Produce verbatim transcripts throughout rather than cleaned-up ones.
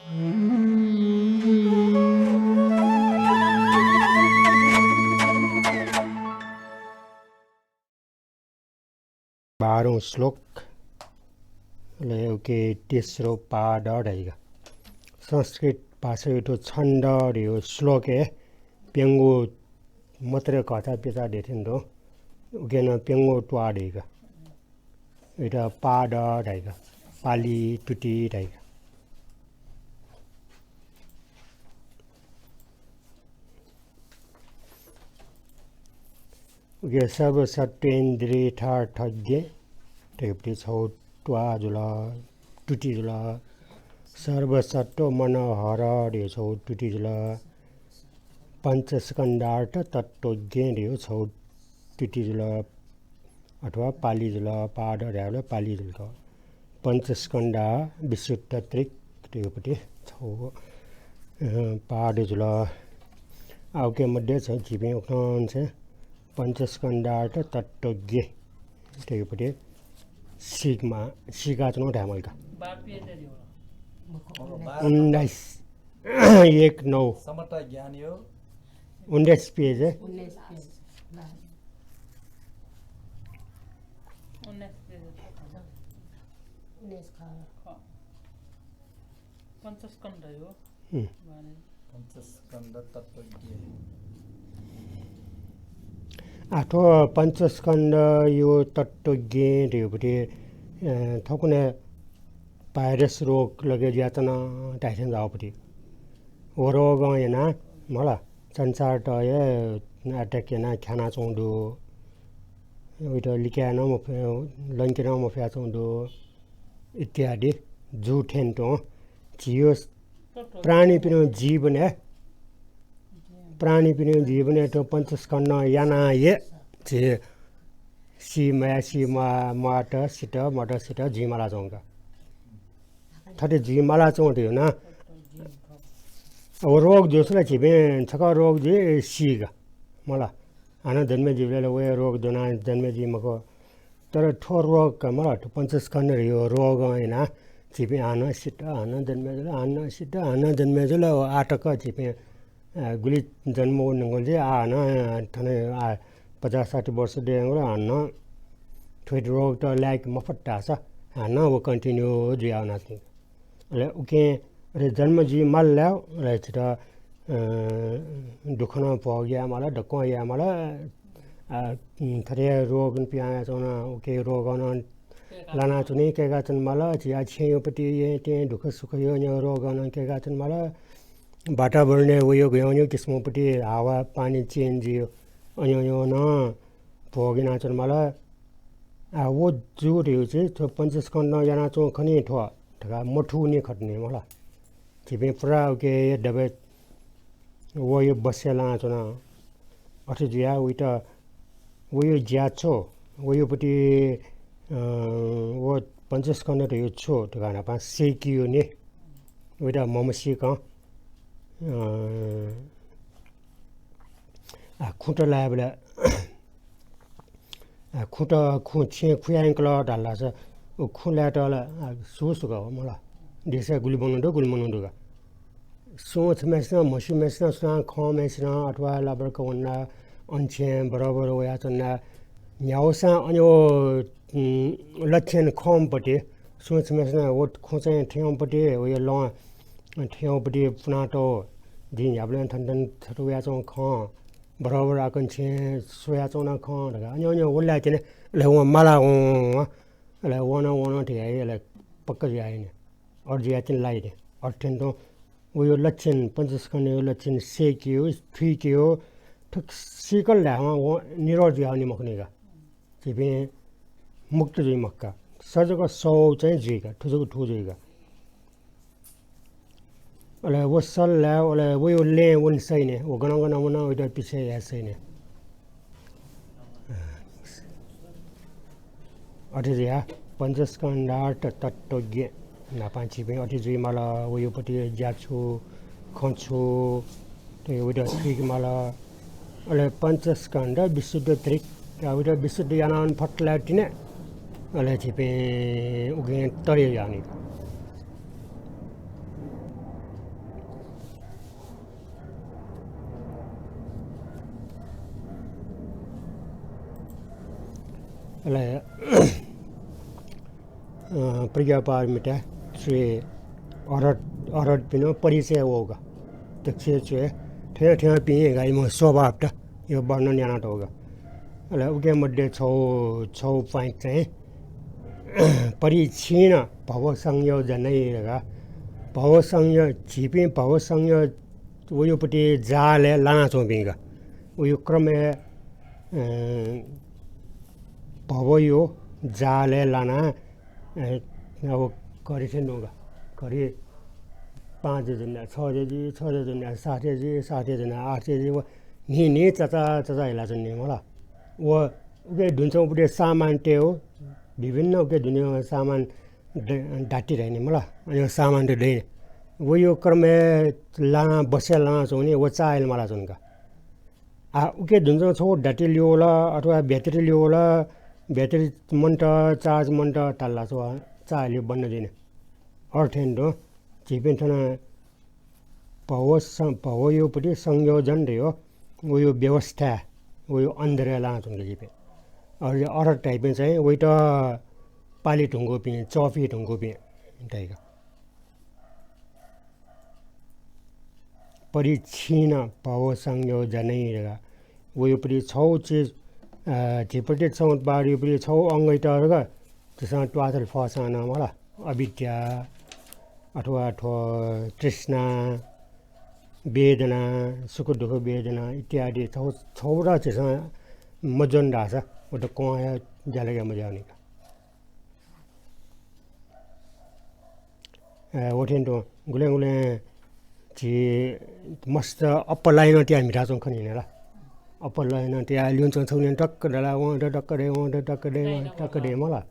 बाह्रौं श्लोक, अले उके तेस्रो पाद धाइगु। संस्कृत भाषाया थ्व छन्द धइगु श्लोकय् प्यंगू मात्रै कथं पिचाः दयेत्यंगु दु। उके नं प्यंगू त्वाः धाइगु। उइत पाद धाइगु, पालि तुति धाइगु। उके सर्वसत्त्वेन्द्रियथार्थज्ञ धइगु पति छगू त्वाः जुल, तुति जुल। सर्वसत्त्वमनोहर धइगु छगू तुति जुल। पञ्चस्कन्धार्थ तत्त्वज्ञ धइगु छगू तुति जुल, अथवा पालि जुल, पाद धायेबलय् पालि जुल। पञ्चस्कन्धा विशुद्ध त्रिक धइगु पति छगू, अ, पाद जुल। आः उके मध्ये छगू झीपिं उखुन्हुंनिसें पञ्चस्कन्धार्थ तत्त्वज्ञ धइगु पति सीकेमा, सीकाच्वना धायेमाल का। उन्नाइस, एक नौ। समता ज्ञान यो। उन्नाइस page है। उन्नाइस page। उन्नाइस page। उन्नाइस खः। पञ्चस्कन्ध यो। हम्म। पञ्चस्कन्ध तत्त्वज्ञ। आः थ्व पञ्चस्कन्धयो तत्त्वज्ञ धइगु पति, अ, थौंकन्हय् virus रोग लगे जुयाच्वन धाइथें जुयागु पति। व रोगं यानाः मला संसारत हे attack यानाः ख्यानाच्वंगु दु। उइत लिकाये नं मफु-, लंके नं मफयाच्वंगु दु इत्यादि जूथें तुं झीयो प्राणीपिनिगु जीवनय्, प्राणीपिनिगु जीवनय् थ्व पञ्चस्कन्धं यानाः हे झी सी मया, सी म्वा-, म्वात, सित, मत, सित जुइमालाच्वंगु का। थथे जुइमालाच्वंगु धइगु ना। अब रोग जूसा ला झीपिं छकः रोग जुइ सीगु मला। हानं जन्मे जुइबलय् ला वया रोग ज्वनाः जन्मे जुइ मखु। तर थ्व रोग का मला, थ्व पञ्चस्कन्ध धइगु रोगं यानाः झीपिं हानं सित, हानं जन्मे जुल, हानं सित, हानं जन्मे जुल। आः तक झीपिं, अ, गुलि जन्म वनेगु जुइ, आः हानं थन, आः पचास साठी वर्ष दयेगु ला हानं थ्व रोगत लाय्के मफुत धाःसा हानं व continue जुयावनाच्वनी। अले उकिं अले जन्म जुइमाल ला, अले छित, अ, दुःख नं भोग यायेमाल, दक्वं यायेमाल, आ, उम्, थथे रोगं पिहां वयाच्वन, उके रोगं नं लानाच्वनी, कय्काच्वनेमाल, झीया छेँयो पति येँ तेँ दुःख सुखयो नं रोगं नं कय्काच्वनेमाल। वातावरणय् वयो गयंयो किसिमं पति हावा पानी change जुयो, अयो यो नं भोग यानाच्वनेमाल। आ, व जूगु धइगु चाहिँ थ्व पञ्चस्कन्धं यानाच्वंगु खनी थ्व धकाः मथूनि खतुनि मला। झीपिं पुरा उके दबय् वयो बसय् लानाच्वना। अथे जुयाः वइत वयो ज्या छु, वयो पति, अ, व पञ्चस्कन्ध धइगु छु धकाः न्हापां सीकेयो नि। वइत म्हमसीकं, अ, आ, खुँत लायेबलय् आ, खुँत, खुँ, छेँ खुया यंकल धाल धाःसा व खुँ लायेत ला, आ, सु सुक हो मला। देशय् गुलि मनू दु, गुलि मनू दु का। सुं छम्हय्सिनं, म्हस्यूम्हय्सिनं, सुनां खंम्हय्सिनं अथवा लाबर कवन्ना अन छेँ बराबर वयाच्वना। न्ह्यागुसां अन व, उम्, लक्षण खंपति, सुं छम्हय्सिनं व खुँ चाहिँ थ्यंपति, वयो लं थ्यंपति पुनातः, जिं न्ह्याबलें थन थन थथे वयाच्वंगु खं। बराबर आकंछेँ स्वयाच्वना खं धकाः। अन, अन, व लायेत्यना, अले वं माला वं, अले वन, वन धयाः, अले पक्का जुयाः नि। अथे जुयाः तिनि लाइ नि। अथे थें तुं वयो लक्षण, पञ्चस्कन्धयो लक्षण सेकियो, थुइकियो, थुक सीकल धायेवं वं निरोध जुयावनी मखुनि का। झीपिं मुक्त जुइ मखु का। स जक सौ चाहिँ जुइ का, थु जक थु जुइ का। अले व सल लाये, अले वयो लँय् वने सइने, व गन गन वन, वइत पिछे याये सइने। अथे जुयाः पञ्चस्कन्धार्थ तत्त्वज्ञ न्हापां झीपिं अथे जुइमाल, वयोपति ज्या छु, खँ छु, थ्व वइत थुइकेमाल। अले पञ्चस्कन्ध विशुद्ध त्रिक, वइत विशुद्ध यानाः फत लाये तिनि, अले झीपिं उकिं तरे यानि। अले अ, प्रज्ञापारमिता च्वय् अरहत, अरहतपिं परिचय वःगु। दक्ष च्वय् थ्यं थ्यंपिं गाइम्ह स्वभावत यो वर्णन यानातःगु। अले उके मध्ये छौ, छौ point चाहिँ परिच्छिन्न भव संयोजनैरगा। भव संयो-, झीपिं भव संयो-, वयोपति जालय् लानाच्वंपिं का। वयो क्रमय्, अ, भवयो जालय् लाना, अ, अब घरि छेँ नुगा। घरि पाँच जुन्या, छ जुइ, छ जुन्या सात जुइ, सात जुन्या आठ जुइ, व न्हि न्हि चचा चचा हिला जुन्ने मला। व उके दुन्चौं पुटे सामान ते हो, विभिन्न उके दुन्या सामान द-, दाति धाइने मला। अनि सामान त दइ। वयो क्रमय् लाना बसे लाना चौने व चायल मला चुनका। आ, उके दुन्चौं छौ दाति लियोला अथवा battery लियोला, battery मन्त, charge मन्त ताल्ला छौ चायल बन्न दिने। अर्थेन दो, झीपिं थन भव सं-, भवयोपति संयोजन दयो, वयो व्यवस्था, वयो अन्धरे लाना चुनका झीपिं। अर, अरहत धाइपिं चाहिँ वइत पालि धुंकूपिं, चःपी धुंकूपिं धाइका। परिच्छिन्न भव संयोजनैरगा। वयोपति छौ चिज, अ, झीपति छौ उत्पादयोपति छौ अंगैत रगा, झीसं त्वाचल फसाना मला। अविद्या अथवा थ्व तृष्णा, वेदना, सुख दुःख वेदना इत्यादि छौ, छौ र झीसं मज्वन धाःसा, वत कं हे ज्यालगे मज्यावनी का। अ, वथें तुं गुलें गुलें झी मस्त upper line तया म्हिता च्वं खनी ला। Upper line तया ल्यून च्वं छौ ल्यून टक्क दला, वं द टक्क दे, वं द टक्क दे, वं द टक्क दे मला।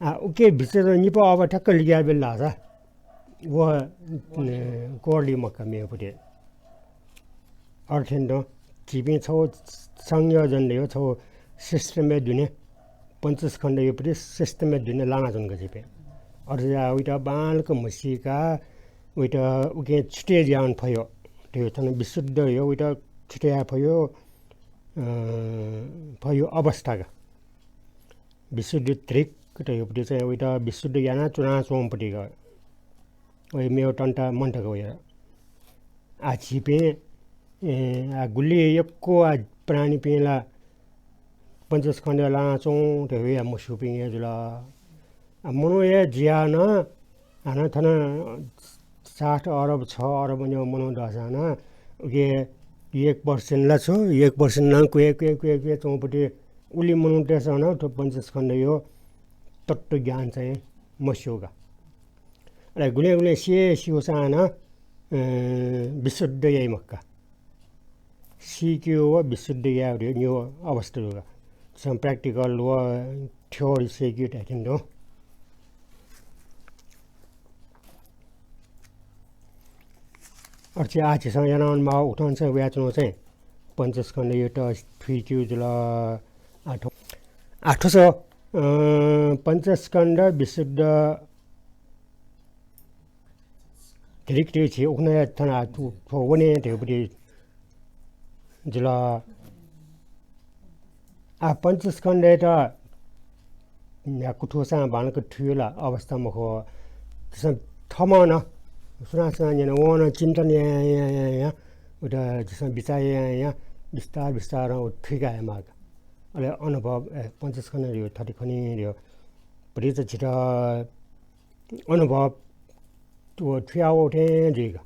आ, उके बिचय् निपा अबा ठ्याक्क लिग्या बेल धाःसा, व, अ, कोरली मक्का मेपुटे। अर्थेन दो, झीपिं छौ संयोजन दयो, छौ system-य् दुने, पञ्चस्कन्धयोपति system-य् दुने लाना च्वंका झीपिं। अथे जुयाः वइत बांलाक म्हसीका, वइत उके छुटे ज्यान फयो। त्यो थन विशुद्ध यो, वइत छुटे फयो, अ, फयो अवस्था का। विशुद्ध दृक् धयोपति चाहिँ वइत विशुद्ध याना च्वना च्वंपति का। वइ मेव तन्ता मन्त का वया। आ झीपिं, ए, आ गुलि यक्व आ प्राणीपिं ला पञ्चस्कन्ध लाना च्वं धयो या मस्यूपिं या जुल। आ मनू या जिया न, हानं थन सात अरब, छ अरब न्यव मनू दःसां न, उके एक percent ला छु, एक percent नं क्वे, क्वे, क्वे, क्वे च्वंपति उलि मनूतय्‌सं नं थ्व पञ्चस्कन्धयो तत्त्वज्ञान चाहिँ मस्यू का। अले गुलें गुलें सिये स्यूसां नं, अ, विशुद्ध याइ मखु का। सीक्यू व विशुद्ध याये धयो न्यू अवस्था दु का। झीसं practical व theory सीक्यू धाइथें दु। अथे आः झीसं यानावने माः उकथं चाहिँ वयाच्वंगु चाहिँ पञ्चस्कन्धयात थुइकेगु जुल। आः थ्व, आः थ्व स, अ, पञ्चस्कन्ध विशुद्ध धरिक थ्व झी उखुन्हु हे थन आः थ्व, थ्व वने धयागु जुल। आः पञ्चस्कन्धयात न्ह्याक्व थुसां बांलाक थुइगु ला अवस्था मखु। झीसं थःम्हं नं सुनां सुनां न्यन, वं नं चिन्तन यायां यायां यायां उत झीसं बिचाः यायां यायां बिस्तार बिस्तारं उत थुइका हयेमाः का। अले अनुभव, ए, पञ्चस्कन्ध धयो, थथे खनी धयो, भतिचा झीत अनुभव थ्व थुया वःथें जुइ का।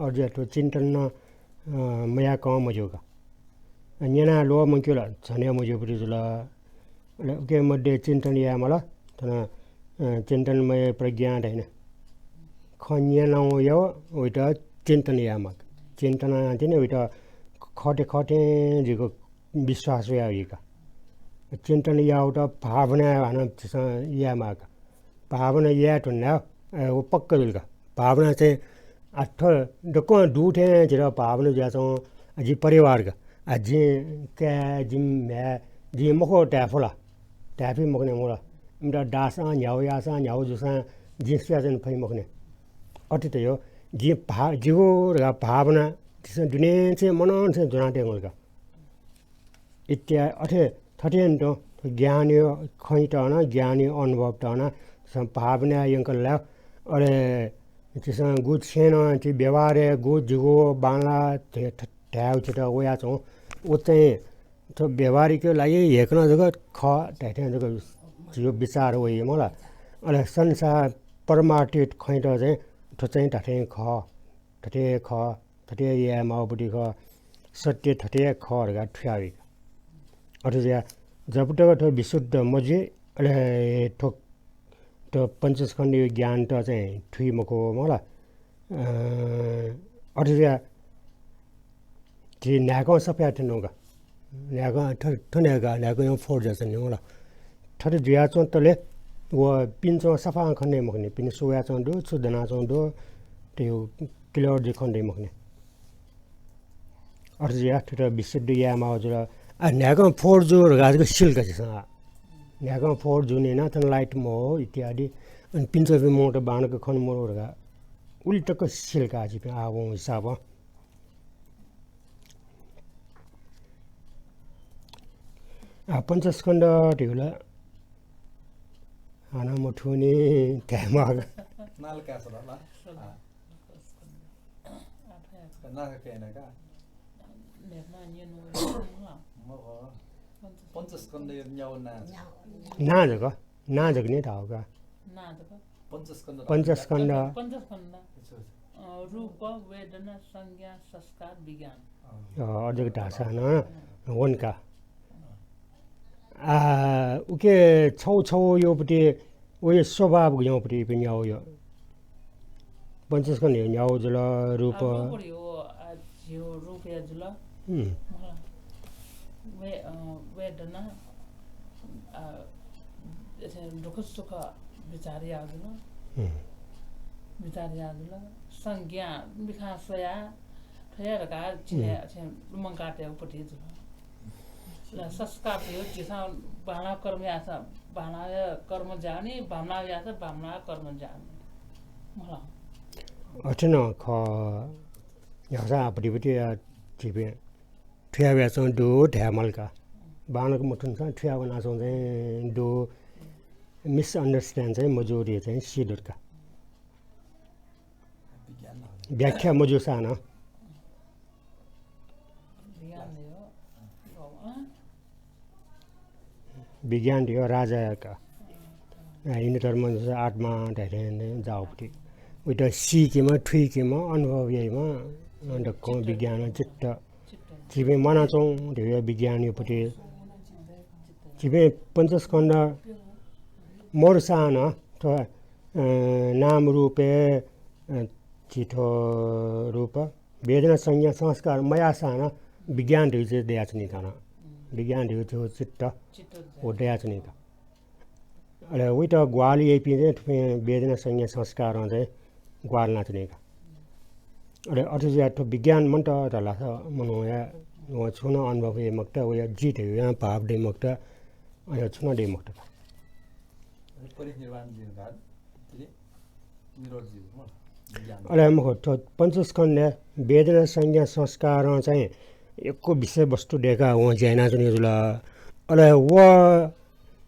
अथे जुयाः थ्व चिन्तन नं, अ, मयाकं मज्यू का। न्यना ल्वः मन्क्यू ला झन हे मज्यूपति जुल। अले उके मध्ये चिन्तन याये माल। थन, अ, चिन्तनमय प्रज्ञा धाइन। खँ न्यनावया वइत चिन्तन याये माः का। चिन्तन यानाः तिनि वइत खःटे खःटें जुइक विश्वास वया वइ का। चिन्तन याःगुत भावना हानं झीसं याये माः का। भावना याये धुन धाःसा, अ, व पक्का जुल का। भावना चाहिँ आः थ्व दक्वं दुथें झीत भावना जुयाच्वं, अ, जि परिवार का। अ, जिं काय्, जिं म्ह्याय्, जिं मखु धाये फु ला? धाये फइ मखु नि मला। इमित दाःसां न्ह्यागु याःसां न्ह्यागु जूसां जिं सुयाच्वने फइ मखु नि। अथे धयो, जिं भा-, जिगु धकाः भावना झीसं दुने चाहिँ मनंनिसें ज्वनातयेगु का। इत्या-, अथे थथे यानातुं ज्ञानया खँयात नं, ज्ञानया अनुभवत नं झीसं भावना यंकल ला, अले झीसं गु छेँनं झी व्यवहारय् गु जिगु बांलाः ध-, ध-, धायेगु झीत वयाच्वं, उ चाहिँ थ्व व्यवहारिक लागि हेकनं जक खः धाइथें जक झीगु विचार वइ मला। अले संसार परमार्थित खँयात चाहिँ थ्व चाहिँ धाथें खः, थथे खः, थथे याये माःगु पति खः, सत्य थथे खः धकाः थुयावइ। अथे जुयाः जब तक थ्व विशुद्ध मजुइ, अले थ्व, थ्व पञ्चस्कन्धया ज्ञानत चाहिँ थुइ मखु मला। अ, अथे जुयाः झी न्हाय्कं सफा याये थ्यंगु का। न्हाय्कं थ-, थ्व न्हाय्कं, न्हाय्कं फोहोर जुयाच्वनी मला। थथे जुयाच्वंतले व पिने च्वं सफा खने मखुनि, पिने सु वयाच्वं दु, छु दनाच्वं दु, त्यो clear जुइ खने मखुनि। अथे जुयाः थुइत विशुद्ध याये माःगु जुल। आ, न्हाय्कं फोहोर जू धकाः जक सिल का झीसं। न्हाय्कं फोहोर जूनि यानाः थन light मवः इत्यादि। अनि पिने च्वंपिं मनूत बांलाक खने मरु धकाः उलि तक सिल का झीपिं आः वं हिसाबं। आ, पञ्चस्कन्ध धइगु ला हानं मथूनि धायेमाःगु। नाला काय् सः ला? आ। नाला काय् याना का। मखु। पञ्चस्कन्धया न्यागू नां। नां जक, नां जक नि धाःगु का। नां जक। पञ्चस्कन्ध। पञ्चस्कन्ध। पञ्चस्कन्ध। अच्छा, अच्छा। अ, रूप, वेदना, संज्ञा, संस्कार, विज्ञान। अ, अ, अझ जक धाःसा नं वन का। आ, उके छौ छौ यो पति, वया स्वभाव यो पति पिं याउ यो। पञ्चस्कन्ध यो न्याउ जुल, रूप। आ, रूप यो, आ, झिउ रूप या जुल। हम्म। मला। वे-, अ, वेदना, आ, अथे दुःख सुख विचार या जुल। हम्म। विचार या जुल। संज्ञा, मिखां स्वया, थ्व या धकाः झिले हम्म। अथे लुमंका तयेगु पति जुल। ल, संस्कार त यो झीसं बांलाः कर्म याःसा बांलाः कर्म ज्याःनि, बांमलाः याःसा बांमलाः कर्म ज्याःनि। मला। अथे नं खः। याःसा आपतिपति या झीपिं थुया वयाच्वं दु धाये माल का। बांलाक मथुनिसां थुया वनाच्वं चाहिँ दु। Misunderstand चाहिँ मजू धइगु चाहिँ सी दत का। व्याख्या मजूसां नं। विज्ञान धइगु राजाया का। अ, हिन्दू धर्म आत्मा धाइथें जाःगु पति। उइत सीकेमा, थुइकेमा, अनुभव याइमा, अ, दक्वं विज्ञान चित्त। झीपिं म्वानाच्वं धइगु विज्ञानया पति। झीपिं पञ्चस्कन्ध मरुसां नं थ्व, अ, नाम रूपय्, अ, झी थ्व रूप, वेदना, संज्ञा, संस्कार मयाःसां नं विज्ञान धइगु चाहिँ दयाच्वनी का नं। विज्ञान धइगु चाहिँ चित्त, चित्त व दयाच्वनी का। अले वइत ग्वाहालि याइपिं चाहिँ थुपिं वेदना, संज्ञा, संस्कारं चाहिँ ग्वाहालि यानाच्वनी का। अले अथे जुयाः थ्व विज्ञान मन्त धाःसा मनूया वं छुं नं अनुभव याये मखुत, वया जि धइगु यां भाव दये मखुत, अले छुं नं दये मखुत का। अले परिनिर्वाण जीवन का, निरोध जीवन, विज्ञान। अले मखु, थ्व पञ्चस्कन्धय् वेदना, संज्ञा, संस्कारं चाहिँ यक्व विषयवस्तु दय्काः वं ज्या यानाच्वनी जुल। अले व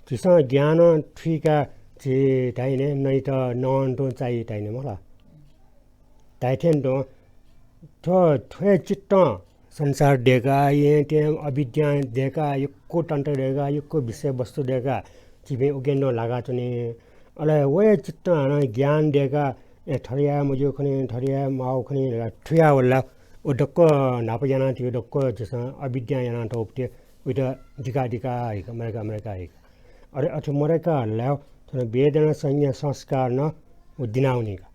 झीसं ज्ञानं थुइकाः झी धाइने नइत नं तुं चाइ धाइने मला। धाइथें तुं थ्व, थ्व हे चित्तं संसार दय्काः, येँतें अविद्यां दय्काः, यक्व तन्त्र दय्काः, यक्व विषयवस्तु दय्काः झीपिं उकें तुं लागाच्वनी। अले व हे चित्तं हानं ज्ञान दय्काः, ए, थथे याये मज्यू खनी, थथे याये माःगु खनी धकाः थुयावल ला, व दक्व न्हापा यानातःगु दक्व झीसं अविद्यां यानातःगु पति, उइत दिका दिका हिका, मदय्का मदय्का हिका। अले अथे मदय्का हल ला, थन वेदना, संज्ञा, संस्कार नं व दिनावनी का।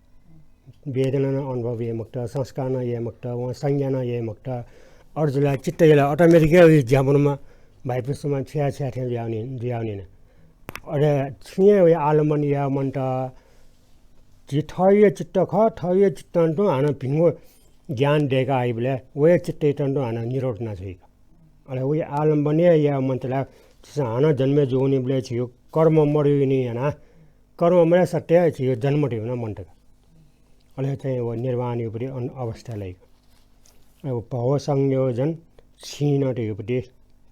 वेदना नं अनुभव याये मखुत, संस्कार नं याये मखुत, वं संज्ञा नं याये मखुत। अथे जुल ला चित्त हे ला automatic हे वइ ज्यामरुमा, भाइपुसमा छ्या छ्या थें जुयावनी, जुयावनी न। अले छुं हे वइ आलम्बन याये मन्त। झी थःगु हे चित्त खः, थःगु हे चित्तं तुं हानं भिंगु ज्ञान दय्काः हइबलय् व हे चित्तयात तुं हानं निरोध याना जुइ का। अले वइ आलम्बन हे याये मन्त ला, झीसं हानं जन्म जूगुनिबलय् झीगु कर्म मदुगुलिं यानाः, कर्म मदये सत्ते झीगु जन्म दइगु नं मन्त का। अले चाहिँ व निर्वाणया पति अन-, अवस्था लाइ का। अब भव संयोजन क्षीण धइगु पति,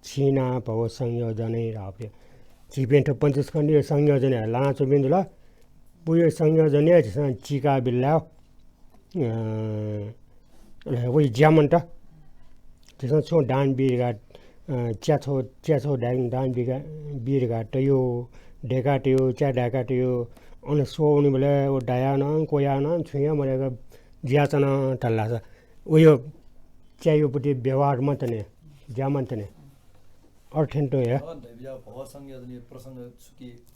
क्षीणा भव संयोजने धाःगु पति। झीपिं थ्व पञ्चस्कन्धया संयोजनय् लानाच्वंपिं जुल। व संयोजनय् झीसं चीका बिल लायेगु। अ, अले वइ ज्यामन्त। झीसं छुं दान बी धकाः, अ, च्याछौ, च्याछौ दान, दान बी धकाः, बी धकाः तयेगु, दय्का तयेगु, च्या दय्का तयेगु। अन स्वः वनीबलय् व दायाः नं, क्वयाः नं, छुं हे मदय्क जुयाच्वन धाल धाःसा, वइ च्यायागु पति व्यवहार मन्तने, ज्या मन्तने। अथे थें तुं हे। अ, धयाबिज्याःगु भव संयोजनया प्रसंग छुकी,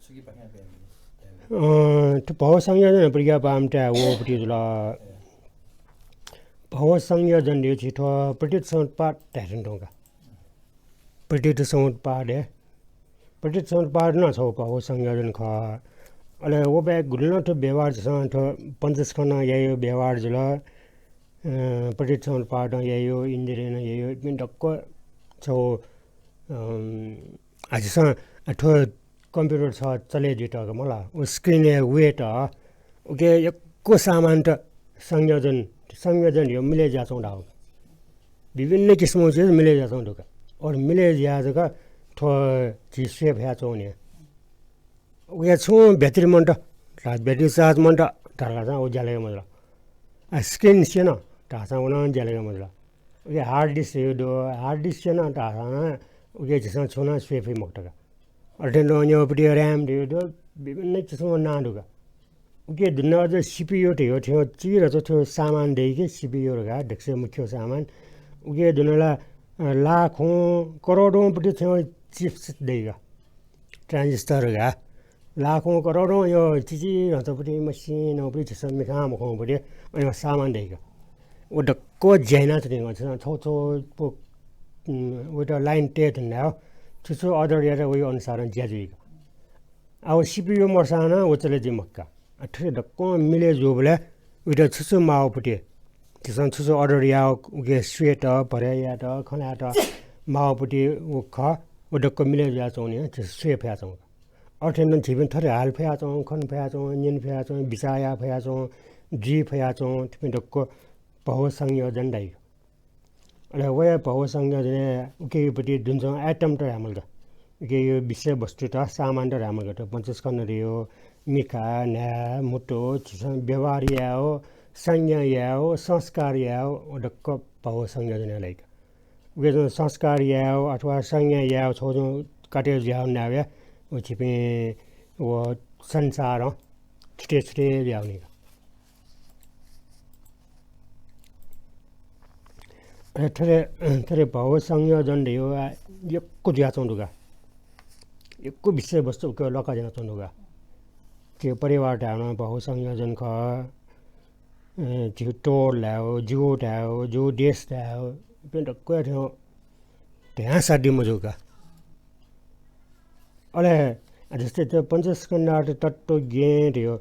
छुकीपाखें कयाबिज्याःगु? अ, थ्व भव संयोजन प्रज्ञापारमिताय् वःपति जुल। भव संयोजन धइगु झी थ्व प्रतीत समुत्पाद धाये धुन तुं का। प्रतीत समुत्पाद हे। प्रतीत समुत्पाद नं छगू भव संयोजन खः। अले व बाहेक गुलि नं थ्व व्यवहार झीसं थ्व पञ्चस्कन्धं याइगु व्यवहार जुल। अ, प्रतीत समुत्पादं याइगु, इन्द्रियं याइगु, इपिं दक्व छगू, अम, आ, झीसं, आ, थ्व computer छ चले जुइत का मला, व screen-य् वयेत, उके यक्व सामानत संयोजन, संयोजन धइगु मिले जुयाच्वंगु धाःगु। विभिन्न किसिमं चिज मिले जुयाच्वंगु दु का। अले मिले जुयाः जक थ्व झी स्वये फयाच्वंगु नि। उके छुं battery month, battery charge month धाल धाःसां व ज्या लगे मजुल। आ, screen स्यन धाःसां व नं ज्या लगे मजुल। उके hard disk हे दु, hard disk स्यन धाःसां नं उके झीसं छुं नं स्वये फइ मखुत का। अथे नं न्यंपट्टि RAM धइगु दु, विभिन्न किसिमं नां दु का। उके दुने अझ CPU धइगु थ्व चिधंगु थ्व सामान दइके, CPU धकाः दक्वसिबें मुख्य सामान। उके दुने ला, अ, लाखौं करोडौं पति थ्व chips दइका, transistor धकाः। लाखौं करोडौं यो चिचिधंगु पति मसिनं पति झीसं मिखां मखंगु पति अन सामान दइका। व दक्व ज्या यानाच्वनीगु, छगू छगू प-, उम्, वइत line तये धुन धाःगु। छु छु order यात वइ अनुसारं ज्या जुइका। आ, व CPU मदुसां नं व चले जुइ मखु का। आ, थथे दक्वं मिले जूबलय् वइत छु छु माःगु पति, झीसं छु छु order याःगु, उके स्वयेत, भरय् यायेत, खँ ल्हायेत माःगु पति व खः, व दक्व मिले जुयाच्वंगु नि, झीसं स्वये फयाच्वंगु। अथे नं झीपिं थथे हाले फयाच्वं, खने फयाच्वं, न्यने फयाच्वं, बिचाः याये फयाच्वं, जुइ फयाच्वं, थुपिं दक्व भव संयोजन धाइ। अले वया भव संयोजनय् उके पति दुने च्वंगु item त धायेमाल का। उके यो विषय वस्तुत सामान त धायेमाल का। त पञ्चस्कन्ध धइगु मिखा, न्हाय्, म्हुतु, झीसं व्यवहार यायेगु, संज्ञा यायेगु, संस्कार यायेगु, व दक्व भव संयोजनय् लाइ का। उके च्वंगु संस्कार यायेगु अथवा संज्ञा यायेगु छगू च्वंगु काटे जुयावनी का। व झीपिं व संसारं छुटे छुटे जुयावनी का। अले थथे, थथे भव संयोजन धइगु आ, यक्व जुयाच्वंगु दु का। यक्व विषय वस्तु उके लका ज्यानाच्वंगु दु का। झीगु परिवार धायेगु नं भव संयोजन खः। अ, झीगु टोल धायेगु, जिगु धायेगु, जिगु देश धायेगु, इपिं दक्वया थें धयां साध्य मजू का। अले जस्तै थ्व पञ्चस्कन्धार्थ तत्त्वज्ञ धइगु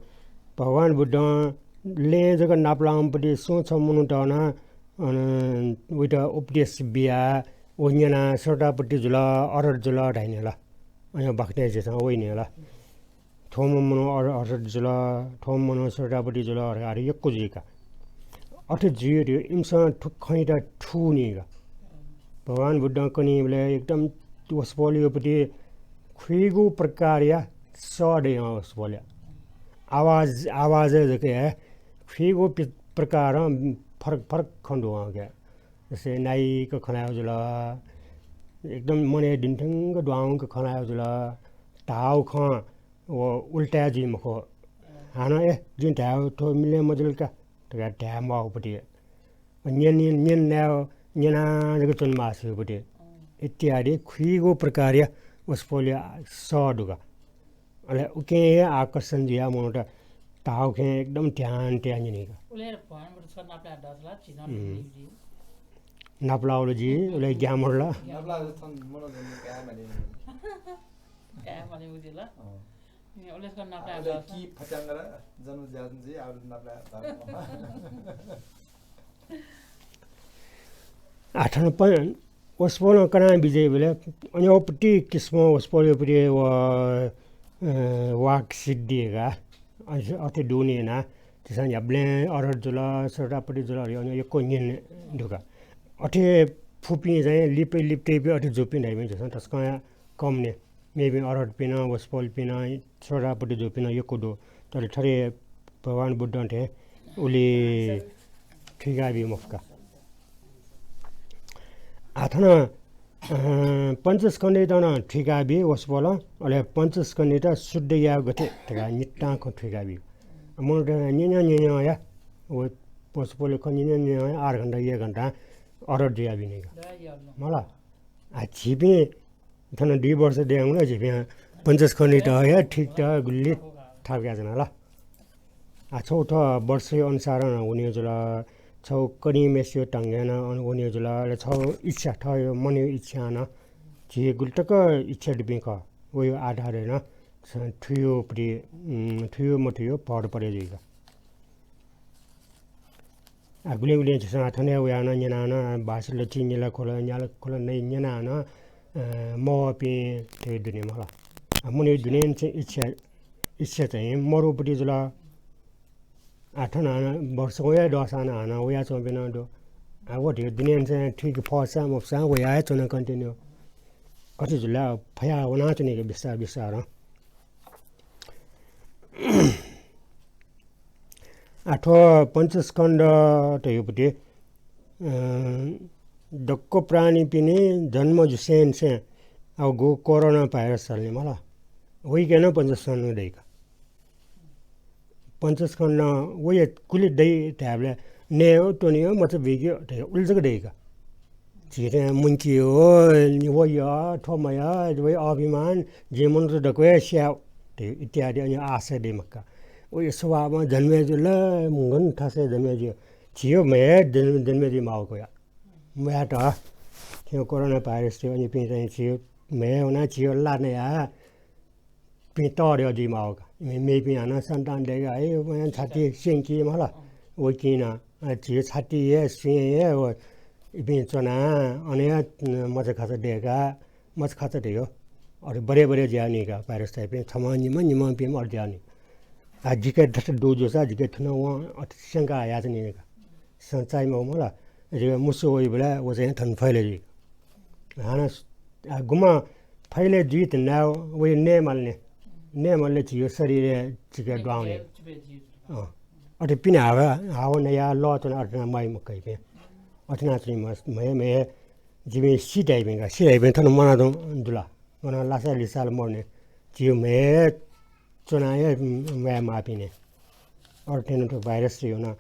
भगवान बुद्धं लँय् जक नापलाःम्ह पति सुं छम्ह मनूत नं, अन, वइत उपदेश बियाः व न्यनाः श्रोतापत्ति जुल, अरहत जुल धाइ नि ला। अन बाखनय् झीसं वइ नि ला। थ्वम्ह मनू अर-, अरहत जुल, थ्वम्ह मनू श्रोतापत्ति जुल, अथे यक्व जुइ का। अथे जुइ धइगु इमिसं थ्व खँयात थूनि का। भगवान बुद्धं कनीबलय् एकदम वसपोलया पति खुइगू प्रकारया सः दइ हं वसपोलया। आवाज, आवाजय् जक हे खुइगू पि-, प्रकारं फरक फरक खँ दु हं का। जस्तै नाइक खँ ल्हायेगु जुल, एकदम मनय् दिंथ्यंक दुहां वंक खँ ल्हायेगु जुल, धाःगु खँ व उल्टाय् जुइ मखु। हानं ए, जिं धायेगु थ्व मिले मजुल का धकाः धाये म्वाःगु पति। न्यन, न्यन, न्यन नायेगु, न्यनाः जक च्वने मास्ति पति। इत्यादि खुइगू प्रकारया वसपोलया सः दु का। अले उकिं हे आकर्षण जुयाः मनूत धाःगु खँय् एकदम ध्यान तयाः न्यनी का। उले भगवान बुद्ध छ नापलाः दस ला, झी नं हम्म। न्यनी जुइ। नापलाःगु ला जि, उले ग्यामर ला। नापलाः थन मनोरञ्जन काये माली। काये माली उति ला। अँ। ए, उले छ नापलाः अले दस ला। कि फट्याङ्ग्रा जन्म ज्याजन जि, आउ नापलाः दस। आः थन प-, वसपोलं कना बिज्याइबलय् अन्योपट्टि किसिमं वसपोलयोपट्टि व, अ, वाक् सिद्धि का। अथे, अथे दुने यानाः झीसं न्ह्याबलें अरहत जुल, श्रोतापत्ति जुल, अथे अन्यो यक्व न्यने दु का। अथे फुपिं चाहिँ लिपय् लिपतय्‌पिं अथे जूपिं धाइपिं झीसं तसकं कम नि। मेपिं अरहतपिं नं, वसपोलपिं नं, श्रोतापति जूपिं नं यक्व दु। तर थथे भगवान बुद्धं थें उलि थुइकाबी मफुका। आः थन, अ, पञ्चस्कन्धयात नं थुइकाबी वसपोलं, अले पञ्चस्कन्धयात शुद्ध यायेगु गथे धकाः नितां खँ थुइकाबी। मनूत न्यँ न्यँ न्यँ न्यँ या, व वसपोलया खँ न्यँ न्यँ न्यँ या, आठ घण्टा, एक घण्टा अरहत जुयाबी नि का। मला? आ, झीपिं थन दुई वर्ष दयेधुंकल, झीपिं पञ्चस्कन्धयात हे ठीक त गुलि थाकु यानाच्वना ला। आ, छगू थः वर्षया अनुसारं वने जुल, छगू कन्हय् मेसिया ढंगय् नं वने जुल, अले छगू इच्छा, थःगु मनया इच्छां नं, झी गुलि तक इच्छा दुपिं खः, वया आधारय् नं स-, थुयो पति, उम्, थुयो मथुयो भर परे जुइगु। आ, गुलिं गुलिं झीसं थन हे वयाः नं न्यनाः नं, बासिल चिं न्यालाखोला, न्यालाखोला नइ न्यनाः नं, अ, मवःपिं थें दुने मला। आ, मनया दुनें चाहिँ इच्छा, इच्छा चाहिँ मरुपति जुल। आ, थन हानं वर्ष वया दःसां नं हानं वयाच्वंपिं नं दु। आ, व धइगु दुनें चाहिँ थुइके फःसां मफुसां वया हे च्वन continue। कति जुल फया वनाच्वनीगु बिस्तार बिस्तारं। आ, थ्व पञ्चस्कन्ध धइगु पति, अ, दक्व प्राणीपिनि जन्म जुसेंनिसें, आ, गु कोरोना भाइरस झल नि मला, वइके नं पञ्चस्कन्ध दइ का। पञ्चस्कन्ध वया गुलि दइ धायेबलय् नयेयो, त्वनेयो, मचा बुइकेयो धइगु उलि जक दइ का। झी थें मुंकियो, वया, थ्व मया, वया अभिमान, जिं मनूत दक्व हे स्याये धइगु इत्यादि, अन आशा दइ मखु का। वया स्वभावं जन्मे जुल, गन थासय् जन्मे जुइ। झीयो म्हय् जन्मे, जन्मे जुइ माःगु का। मयात, थ्व कोरोना भाइरस थें अनपिं चाहिँ झीयो म्हय् वनाः झीयो ला नयाः पिं तःधं जुइ माःगु का। मे-, मेपिं हानं सन्तान दय्काः हे वं छाति स्यंकी मला। व किं नं, अ, झीयो छाति हे स्वयां हे व इपिं च्वनाः अन हे, अ, मचाखाचा दय्काः, मचाखाचा धइगु, अथे बरे बरे जुयाः नि का, भाइरस धाइपिं छम्ह निम्ह, निम्ह पिम्ह अथे जुयाः नि। आ, जिके थथे दु जूसा जिके थन वं अथे स्यंकाः हयाच्वनी नि का। स-, चाइ मखु मला। जिके मुसु वइबलय् व चाहिँ थन फैले जुइ। हानं स-, आ, गुम्हं फैले जुइ धुनाः वइ नये माल नि। नये माल नि झीयो शरीरय् झीके द्वाउने। अँ। अथे पिने हावा, हावा नयाः लः च्वनाः अथे यानाः म्वाइ मखु का इपिं। अथे यानाः चाहिँ म्ह-, म्हय्, म्हय् जिपिं सी धाइपिं का, सी धाइपिं थन म्वाना दु-, दुला। म्वाना लासा लिसाल मरुनि। झीयो म्हय् च्वनाः हे म्वाये माःपिं नि। अथे यानाः थ्व भाइरस चाहिँ वन।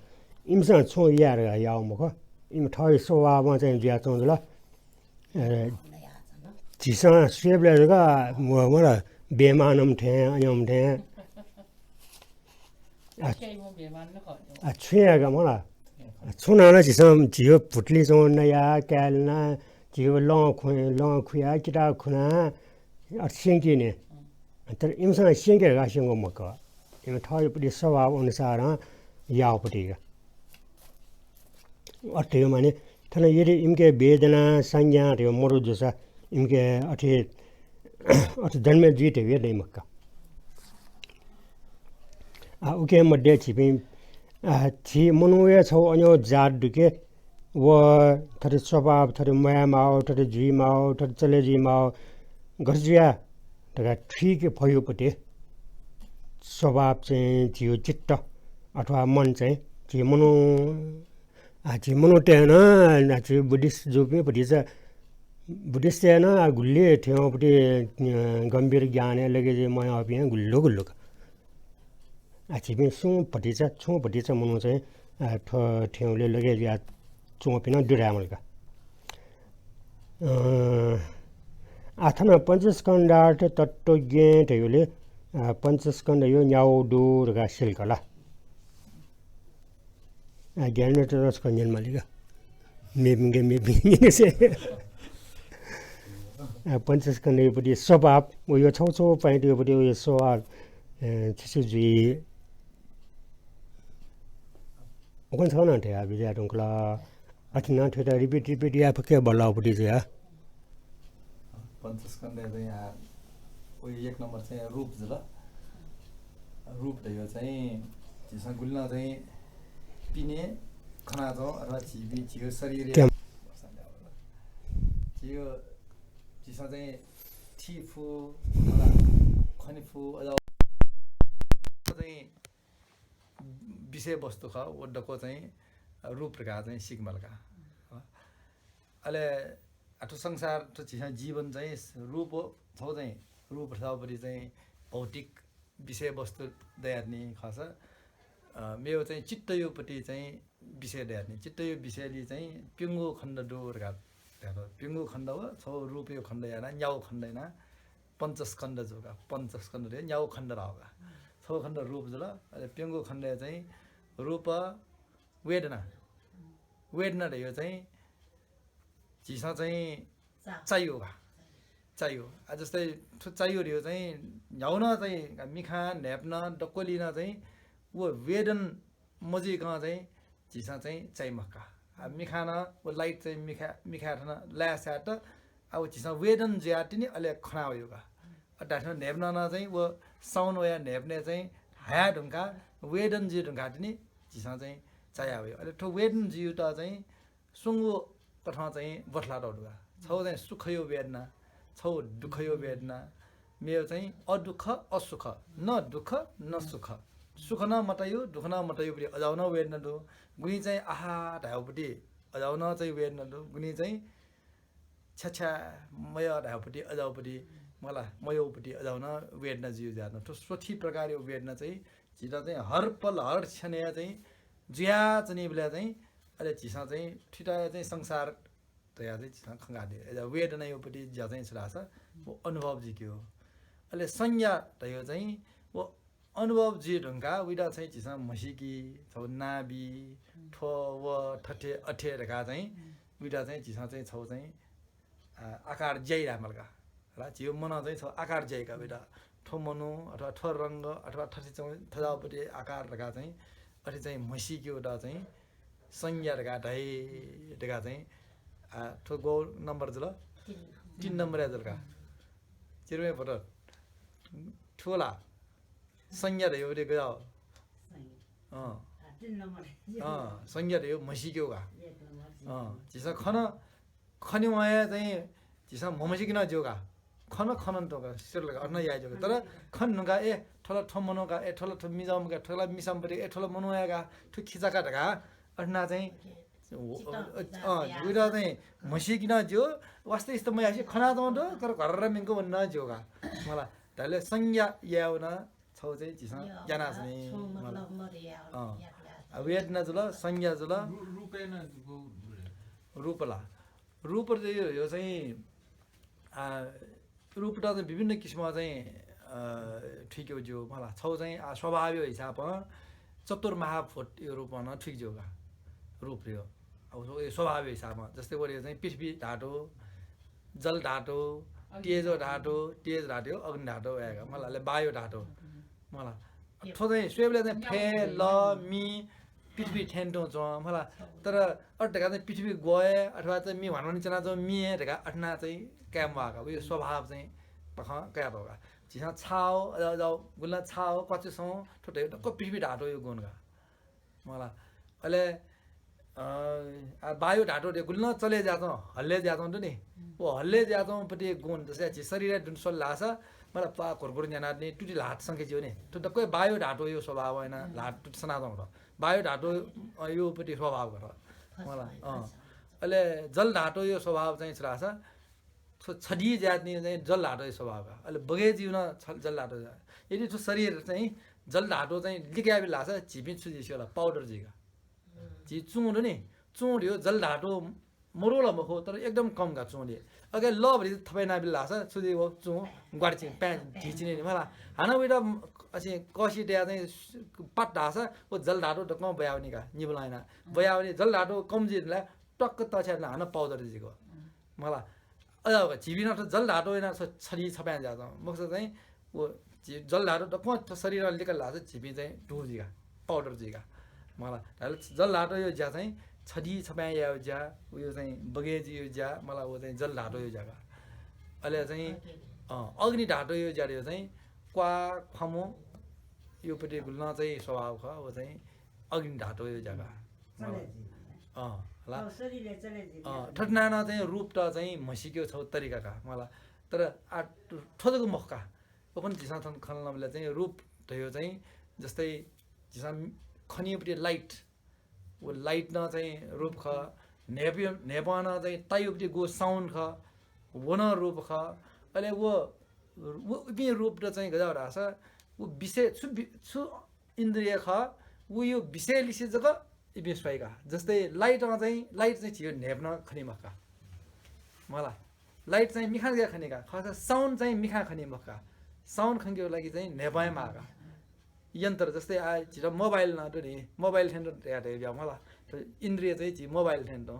इमिसं छुं याये धकाः याःगु मखु। इमि थःगु स्वभावं चाहिँ जुयाच्वंगु जुल। अ, झीसं स्वयेबलय् जक व-, व-, बेमान थें, अय्‌नं थें। आ, आ, छुं याये का मला। आ, छुं नं ला झीसं झीयो भुतुलि च्वं नयाः, काय् ल्यनाः, झीयो लं खुं-, लं खुयाः, किता खुनाः, अथे स्यंकी नि। तर इमिसं स्यंके धकाः स्यंगु मखु। इमि थःगु पति स्वभाव अनुसारं याःगु पति का। अथे धइगु माने, थन यदि इमिके वेदना, संज्ञा धइगु मदु जूसा, इमिके अथे, अथे जन्मे जुइ धइगु हे दइ मखु का। आ, उके मध्ये झीपिं, आ, झी मनूया छगू अन्यू जात दु के, व थथे स्वभाव, थथे म्वाये माःगु, थथे जुइ माःगु, थथे चले जुइ माःगु, गथे जुयाः धकाः थुइके फइगु पति स्वभाव चाहिँ झीयो चित्त अथवा मन चाहिँ झी मनू, आ, झी मनूतय् नं, आ, झी बुद्धिस्ट जूपिं भतिचा, बुद्धिस्टतय् नं, आ, गुलि थें पति, अ, गम्भीर ज्ञानय् लगे जुइ मयाःपिं गुलि गुलि का। आ, झीपिं सुं भतिचा, छुं भतिचा मनू चाहिँ, आ, थ्व थेंगुलिइ लगे जुया च्वंपिं नं दु धाये माल का। अ, आ, थन पञ्चस्कन्धार्थ तत्त्वज्ञ धइगुलिइ, अ, पञ्चस्कन्धयो न्यागू दु धकाः सिल का ला। आ, ज्ञानेश्वर ततस्क न्यने माली का। मेपिंके मेपिं न्यने से। आ, पञ्चस्कन्धयो पति स्वभाव, वयो छगू छगू point यो पति वयो स्वभाव, अ, छु छु जुइ। उखुन्हु छकः नं धया बिज्याये धुंकल। अथे नं थ्वयात repeat, repeat याये फुक्क बल्लाःगु पति जुया। पञ्चस्कन्धय् चाहिँ आ, वइ एक नम्बर चाहिँ रूप जुल। रूप धइगु चाहिँ झीसं गुलिं नं चाहिँ पिने खनाच्वं अथवा झीपिं, झीगु शरीरया क्या। झीगु, झीसं चाहिँ थी फु, खने फु, अझ चाहिँ विषयवस्तु खः, व दक्व चाहिँ रूप धकाः चाहिँ सीके माल का। अले आ थ्व संसार, थ्व झीसं जीवन चाहिँ रूप, छगू चाहिँ रूप धाःगुपट्टि चाहिँ भौतिक विषयवस्तु दयाः नि खःसा, अ, मेगु चाहिँ चित्तयोपट्टि चाहिँ विषय दयाः नि। चित्तयो विषयलि चाहिँ प्यंगू खण्ड दु धकाः धायेत। प्यंगू खण्ड व छगू रूपयो खण्ड यानाः न्यागू खण्ड यानाः पञ्चस्कन्ध जू का। पञ्चस्कन्ध धयो न्यागू खण्ड धाःगु का। छगू खण्ड रूप जुल, अले प्यंगू खण्डय् चाहिँ रूप, वेदना। वेदना धयो चाहिँ झीसं चाहिँ चा। चायो का। चायो। आ, जस्तै थ्व चायो धयो चाहिँ न्ह्यागु नं चाहिँ मिखां, न्हाय्पनं, दक्वलिं नं चाहिँ व वेदन मजुइकं चाहिँ झीसं चाहिँ चाइ मखु का। आ, मिखां नं व light चाहिँ मिखा, मिखाय् थन लाय् साय्‌त, आ, व झीसं वेदन जुयाः तिनि अले खना वयो का। अ, धात्थें न्हाय्पनं नं चाहिँ व sound वयाः न्हाय्पनय् चाहिँ हाया धुंकाः वेदन जुइ धुंकाः तिनि झीसं चाहिँ चाया वयो। अले थ्व वेदन जुयुत चाहिँ स्वंगू कथं चाहिँ बथलातःगु दु का। छगू चाहिँ सुखयो वेदना, छगू दुःखयो वेदना, मेगु चाहिँ अदुःख, असुख, न दुःख, न सुख। सुख नं मतायो, दुःख नं मतायोपट्टि अज्याःगु नं वेदना दु। गुलिं चाहिँ आहा धाःगुपट्टि अज्याःगु नं चाहिँ वेदना दु। गुलिं चाहिँ छ्याछ्या मयः धाःगुपट्टि अज्याःगुपट्टि, मला, मयःगुपट्टि अज्याःगु नं वेदना जुइ ज्या नं। थ्व स्वथी प्रकारयो वेदना चाहिँ झीत चाहिँ हर पल, हर क्षणय् चाहिँ जुयाच्वनीबलय् चाहिँ, अले झीसं चाहिँ थुइत चाहिँ संसार धयाः चाहिँ झीसं खंकादी। अले वेदनायोपट्टि ज्या चाहिँ छु धाःसा व अनुभव जुइकेगु। अले संज्ञा धयो चाहिँ व अनुभव जुइ धुंकाः उइत चाहिँ झीसं म्हसीकी, छगू नां बी, थ्व, व, थथे, अथे धकाः चाहिँ उइत चाहिँ झीसं चाहिँ छगू चाहिँ, आ, आकार ज्याइ धायेमाल का। हला, झीयो मनं चाहिँ छगू आकार ज्याइ का उइत। थ्व मनू अथवा थ्व रंग अथवा थथे चाहिँ थज्याःगुपट्टि आकार धकाः चाहिँ अथे चाहिँ म्हसीकेगुत चाहिँ संज्ञा धकाः धाइ धकाः चाहिँ, आ, थ्व गौ नम्बर जुल? तीन। तीन नम्बरया जुल का। चिरुमे भोटर। थ्व ला संज्ञा धयो रे गजाओ। संज्ञा। अँ। आ, तीन नम्बर। अँ, संज्ञा धयो म्हसीकेगु का। एक नम्बर। अँ, झीसं खन खने वंया चाहिँ झीसं म्हमसीके नं ज्यू का। खन खन नं का, सिर लगा, अथना याइ ज्यू का। तर खन नुका, ए, थ्व ला थ्व मनू का, ए, थ्व ला थ्व मिजंम्ह का, थ्व ला मिसाम्ह पति, ए, थ्व ला मनू वया का, थ्व खिचा का धकाः अथना चाहिँ अँ, उइत चाहिँ म्हसीके नं ज्यू, वास्तविक त मयासे खनाच्वं दु, तर घरर मिंक वन नं ज्यू का। मला, धाले संज्ञा यायेगु नं छगू चाहिँ झीसं ज्यानाच्वनी। अँ। आ, वेदना जुल, संज्ञा जुल। रूप ला। रूप यो, यो चाहिँ, आ, रूपत चाहिँ विभिन्न किसिमं चाहिँ, अ, थुइकेगु ज्यू मला। छगू चाहिँ, आ, स्वभावयो हिसाबं चतुर्महाभूतयो रूपं नं थुइके ज्यू का। रूप यो। अब यो स्वभावयो हिसाबं। जस्तै वरे चाहिँ पृथ्वी धातु, जल धातु, तेजो धातु, तेज धातु, अग्नि धातु वया का। मला, अले वायु धातु। मला। थ्व चाहिँ स्वयेबलय् चाहिँ फय्, ल, मि, पृथ्वी थें तुं च्वं, मला। तर अथे धकाः चाहिँ पृथ्वी ग्वः हे अथवा चाहिँ मि ह्वानह्वानी च्वनाच्वं मि हे धकाः अथना चाहिँ काये म्वाः का। उयो स्वभाव चाहिँ तखं कयातःगु का। झीसं छाः, अ, अ, गुलिं छाः, क्वाचुसं, थ्व धयो दक्व पृथ्वी धातुयो गुण का। मला। अले, अ, आ, वायु धातु धयो गुलिं चले ज्याच्वं, हल्ले ज्याच्वं दु नि। व हल्ले ज्याच्वंपट्टि गुण, जस्तै झी शरीर दुने स्वल धाःसा, मला, पा घुरघुर न्यानाः नि तुति ल्हात संके ज्यू नि। थ्व दक्व वायु धातुयो स्वभाव वइना ल्हात तुति सनाच्वं का। वायु धातु, अ, योपट्टि स्वभाव का। मला, अँ। अले जल धातुयो स्वभाव चाहिँ छु धाःसा, थ्व छधी ज्यात नि चाहिँ जल धातुयो स्वभाव का। अले बगय् जीव नं छ-, जल धातु ज्या। यदि थ्व शरीर चाहिँ जल धातु चाहिँ लिकाये बिल धाःसा झीपिं छु जुइ स्यू ला, powder जुइ का। झी चुं दु नि, चुं धयो जल धातु मरु ला मखु, तर एकदम कम का चुं दे। अगे ल भरि थपय् नाबिल धाःसा छु जुइ व चुं ग्वार्चिं, प्यां ढिचिने नि मला। हानं उइत असे कसी दया चाहिँ पात धाःसा व जल धातु दक्वं बयावनी का, निबुलाइना। बयावनी जल धातु कम जुइ ला टक्क तछ्यात हानं powder जुइगु। मला। अज्याःगु का, झीपिं नं थ्व जल धातु याना छ-, छधी छपाँय् ज्या च्वं। मखुसा चाहिँ व झी जल धातु दक्वं थ्व शरीरं लिकल धाःसा झीपिं चाहिँ धू जुइ का, powder जुइ का। मला, धाल जल धातुयो ज्या चाहिँ छधी छपाँय् यायो ज्या, उयो चाहिँ बगय् जीयो ज्या, मला, व चाहिँ जल धातुयो ज्या का। अले चाहिँ, अँ, अग्नि धातुयो ज्या यो चाहिँ क्वा, ख्वामु, योपट्टि गुलिं चाहिँ स्वभाव खः, व चाहिँ अग्नि धातुयो ज्या का। मला। चले जुइ। अँ, ला। अँ, शरीरले चले जुइ। अँ, थथे याना चाहिँ रूपत चाहिँ म्हसीकेगु छगू तरिका का, मला। तर आ, थ्व जक मखु का। उखुन्हु झीसं थन खनाबलय् चाहिँ रूप धयो चाहिँ जस्तै झीसं खनीपट्टि light, व light नं चाहिँ रूप खः। न्हेप-, न्हेपं नं चाहिँ तायुपट्टि गु sound खः, व नं रूप खः। अले व, व इपिं रूपत चाहिँ गज्याः धाःसा व विषय छु वि-, छु इन्द्रिय खः, व यो विषय लिसे जक इपिं स्वइ का। जस्तै light नं चाहिँ, light चाहिँ झीयो न्हेप नं खनी मखु का। मला, light चाहिँ मिखां जक खनी का। खःसा sound चाहिँ मिखां खनी मखु का। Sound खंकेगु लागि चाहिँ न्हेपं हे माः का। यन्त्र जस्तै आ झीत mobile नं दु नि, mobile थें तुं धया धया ब्याः मला। थ्व इन्द्रिय चाहिँ झी mobile थें तुं।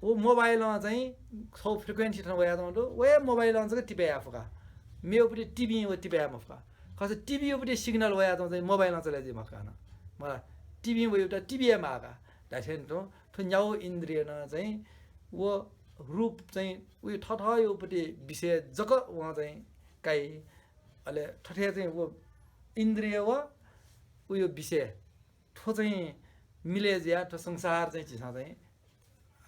व mobile नं चाहिँ छौ frequency थन वयाच्वंगु दु, व हे mobile नं जक टिपे याये फु का। मेउपट्टि टिभिं व टिपे याये मफु का। खःसा टिभीउपट्टि signal वयाच्वंगु चाहिँ mobile नं चले जुइ मखु का न। मला, टिभिं वयात टिभी हे माः का। धाइथें तुं थ्व न्यागू इन्द्रिय नं चाहिँ व रूप चाहिँ उयो थथःयोपट्टि विषय जक वं चाहिँ काइ। अले थथे चाहिँ व इन्द्रिय व उयो विषय थ्व चाहिँ मिले जुयाः थ्व संसार चाहिँ झीसं चाहिँ,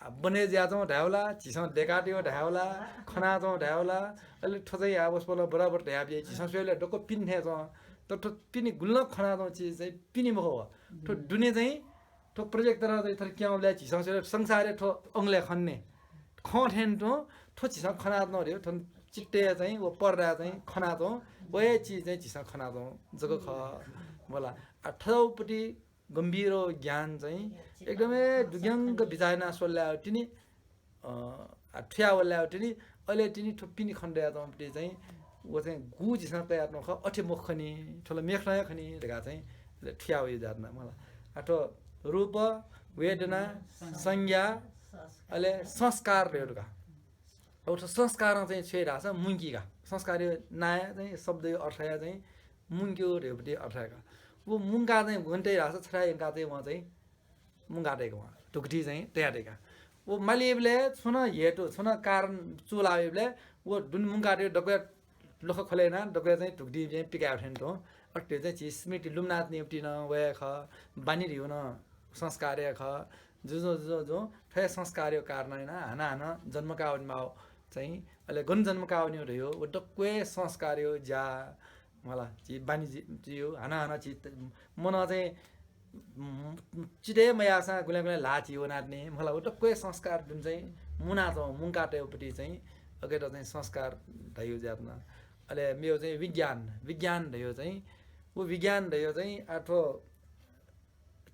आ, बने जुयाच्वं धायेवला, झीसं देकातयो धायेवला, खनाच्वं धायेवला। अले थ्व चाहिँ आ वसपोलं बराबर धयाबिया, झीसं स्वयेबलय् दक्व पिने थें च्वं। तर थ्व पिने गुलिं खनाच्वं चिज चाहिँ पिने मखु व। थ्व दुने चाहिँ थ्व projector चाहिँ थथे क्यंबलय् झीसं स्वयेबलय् संसारय् थ्व अंगलय् खने। खं थें तुं थ्व झीसं खनाच्वं रे, थन चित्तय् चाहिँ व पर्दाय् चाहिँ खनाच्वं, व हे चिज चाहिँ झीसं खनाच्वं जक खः। मला, आ, थौपट्टि गम्भीर ज्ञान चाहिँ एकदमै दुग्यंक बिचाः यानाः स्वल्लाय् तिनि, अ, आ, थुयावल्लाय् तिनि, अले तिनि थ्व पिने खनेदयाच्वंपट्टि चाहिँ व चाहिँ गु झीसं कयाच्वं खः, अथे मखु खनी, थ्व ला मेखनं हे खनी धकाः चाहिँ अले थुयावइ जात ना मला। आ, थ्व रूप, वेदना, संज्ञा, अले संस्कार धयो का। अब थ्व संस्कारं चाहिँ छु याइ धाःसा मुंकी का। संस्कारयो नांया चाहिँ शब्दयो अर्थया चाहिँ मुंक्यु धयोपट्टि अर्थ हे का। व मुंका चाहिँ गुगुन्त याइ धाःसा छथाय् यंका चाहिँ वं चाहिँ मुंका तय्‌का वं, धुकुतिइ चाहिँ तया तय्‌का। व मालीबलय् छुं नं हेतु, छुं नं कारण चूलाबलय् व दुने मुंका तय् दक्वया लुखा ख्वले यानाः दक्वया चाहिँ धुकुतिइ चाहिँ पिकाये थें तुं। अथे चाहिँ झी स्मृति लुमनाच्वनीपट्टि नं वया खः, बानी धयो नं संस्कार हे खः। जुजुं जुजुं जुजुं थ्व हे संस्कारयो कारणं यानाः हानं हानं जन्म का वनेमाः चाहिँ, अले गन जन्म का वनेगु धयो, व दक्व हे संस्कारयो ज्या मला। झी बानी जि-, जियो, हानं हानं झी त-, मनं चाहिँ, उम्, चित्त हे मयाःसां गुलिं गुलिं ल्हाः झी वनातनी मला। व दक्व हे संस्कार दुने चाहिँ मुनाच्वं, मुंका तयेपट्टि चाहिँ अगेत चाहिँ संस्कार धयो ज्या यात ना। अले मेव चाहिँ विज्ञान, विज्ञान धयो चाहिँ, व विज्ञान धयो चाहिँ आ थ्व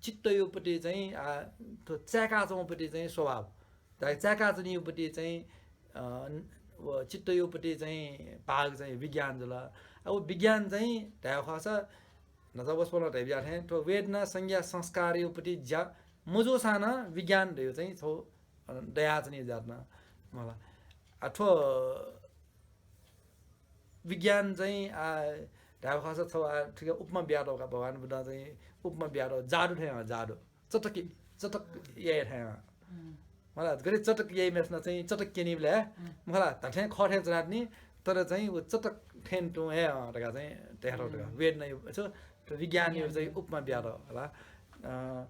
चित्तयोपट्टि चाहिँ, आ, थ्व चाय्‌काच्वंपट्टि चाहिँ स्वभाव। धाइ चाय्‌काच्वनीयोपट्टि चाहिँ, अ, व चित्तयोपट्टि चाहिँ भाग चाहिँ विज्ञान जुल। आ, व विज्ञान चाहिँ धायेगु खःसा न्हाचा वसपोलं धयाबिया थें थ्व वेदना, संज्ञा, संस्कारयोपट्टि ज्या मजूसां नं विज्ञान धयो चाहिँ छौ, अ, दयाच्वनी जात ना मला। आ, थ्व विज्ञान चाहिँ, आ, धायेगु खःसा छौ, आ, थुके उपमा बियातःगु का, भगवान बुद्धं चाहिँ उपमा बियातःगु जादु थें हं, जादु। चटक, चटक याये थें हं। मला, गथे चटक याइम्हय्‌सिनं चाहिँ चटक क्यनीबलय्, मला, धात्थें खः थें च्वनातनी, तर चाहिँ व चटक थें तुं हे हं धकाः चाहिँ धयातःगु धकाः। वेदनायो, छु, विज्ञानयो चाहिँ उपमा बियातःगु, मला। अ,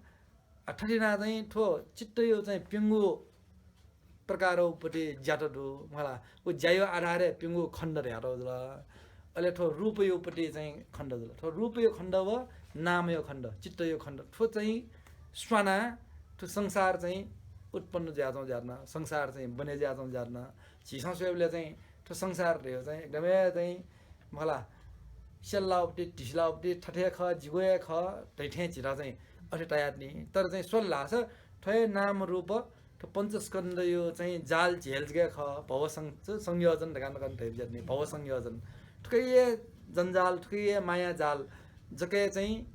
आ, थथे यानाः चाहिँ थ्व चित्तयो चाहिँ प्यंगू प्रकारयोपट्टि ज्यात दु मला। व ज्यायो आधारय् प्यंगू खण्ड धयातःगु जुल। अले थ्व रूपयोपट्टि चाहिँ खण्ड जुल। थ्व रूपयो खण्ड व नामयो खण्ड, चित्तयो खण्ड। थ्व चाहिँ स्वानाः थ्व संसार चाहिँ उत्पन्न जुयाच्वं ज्या यात ना, संसार चाहिँ बने जुयाच्वं ज्या यात ना। झीसं स्वयेबलय् चाहिँ थ्व संसार धयो चाहिँ एकदमै चाहिँ मला, स्यल्लाउपट्टि, ढिसिलाउपट्टि, थथे खः, जिगु हे खः धइथें झीत चाहिँ अथे तयातनी। तर चाहिँ स्वल धाःसा थ्व हे नाम रूप, थ्व पञ्चस्कन्धयो चाहिँ जाल झेल जक हे खः, भव सं-, संयोजन धकाः नं धयाबिज्यातनी, भव संयोजन। थुकिया जंजाल, थुकिया माया जाल जक हे चाहिँ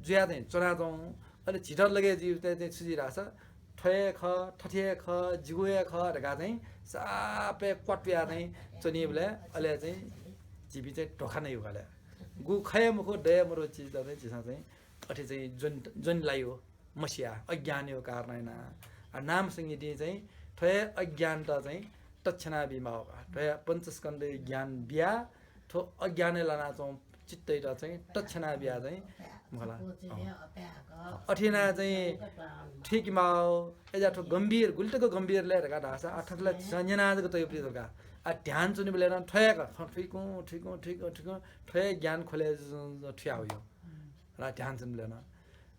जुया चाहिँ च्वनाच्वं। अले झीत लगे जुइबलय् चाहिँ छु जुइ धाःसा थ्व हे खः, थथे हे खः, जिगु हे खः धकाः चाहिँ सापय् क्वातुया चाहिँ च्वनीबलय् अले चाहिँ झीपिं चाहिँ धोखा नयो का ले। गु खः हे मखु, दये मरु चिजत चाहिँ झीसं चाहिँ अथे चाहिँ ज्वन-, ज्वने लायो, मसिया, अज्ञानयो कारणं यानाः। आ, नाम संज्ञा दिं चाहिँ थ्व हे अज्ञानत चाहिँ तछ्याना बीमाःगु का। थ्व हे पञ्चस्कन्धयो ज्ञान बियाः थ्व अज्ञानय् लानाच्वं चित्तयात चाहिँ तछ्याना बिया चाहिँ मखला। अथे याना चाहिँ थुइके माः। अय्‌जा थ्व गम्भीर, गुलि तक गम्भीर लय् धकाः धाःसा, आ, थथे ला झीसं न्यना जक तयेगु पति धकाः। आ, ध्यान च्वनेबलय् नं थ्व हे का, थुइकुं, थुइकुं, थुइकुं, थुइकुं, थ्व हे ज्ञान ख्वले जुजुं थुयाः वइ। ला ध्यान च्वनेबलय् नं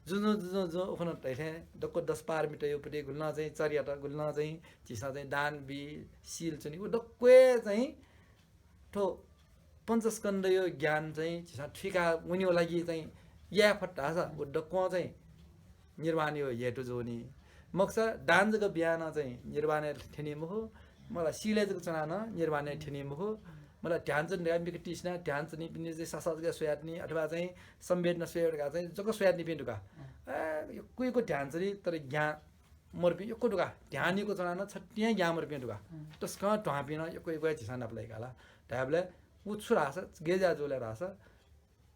जुजुं, जुजुं, जुजुं, उखुन्हु धइथें दक्व दश पारमिताया पति, गुलि नं चाहिँ चर्यात, गुलि नं चाहिँ झीसं चाहिँ दान बी, शील च्वनी, व दक्व हे चाहिँ थ्व पञ्चस्कन्धया ज्ञान चाहिँ झीसं थुइका वनेगु लागि चाहिँ याये फत धाःसा व दक्वं चाहिँ निर्वाणया हेतु जुइ नि। मखुसा दान जक बियाः नं चाहिँ निर्वाणय् थ्यनी मखु, मला शीलय् जक च्वनाः नं निर्वाणय् थ्यनी मखु, मला ध्यान च्वने धकाः मिखा तिसिनाः ध्यान च्वनीपिनि चाहिँ सासः जक स्वयातिनि अथवा चाहिँ संवेदना स्वये धकाः चाहिँ जक स्वयातिनिपिं दु का। ए, यक्व यक्व ध्यान च्वनी तर ज्ञान मरुपिं यक्व दु का। ध्यान यक्व च्वनाः नं छतिं ज्ञान मरुपिं दु का। तसकं ध्वांपिं नं यक्व यक्व हे झीसं नापलाइ का ला। धायेबलय् उ छु धाःसा, गय् ज्या जुल धाःसा,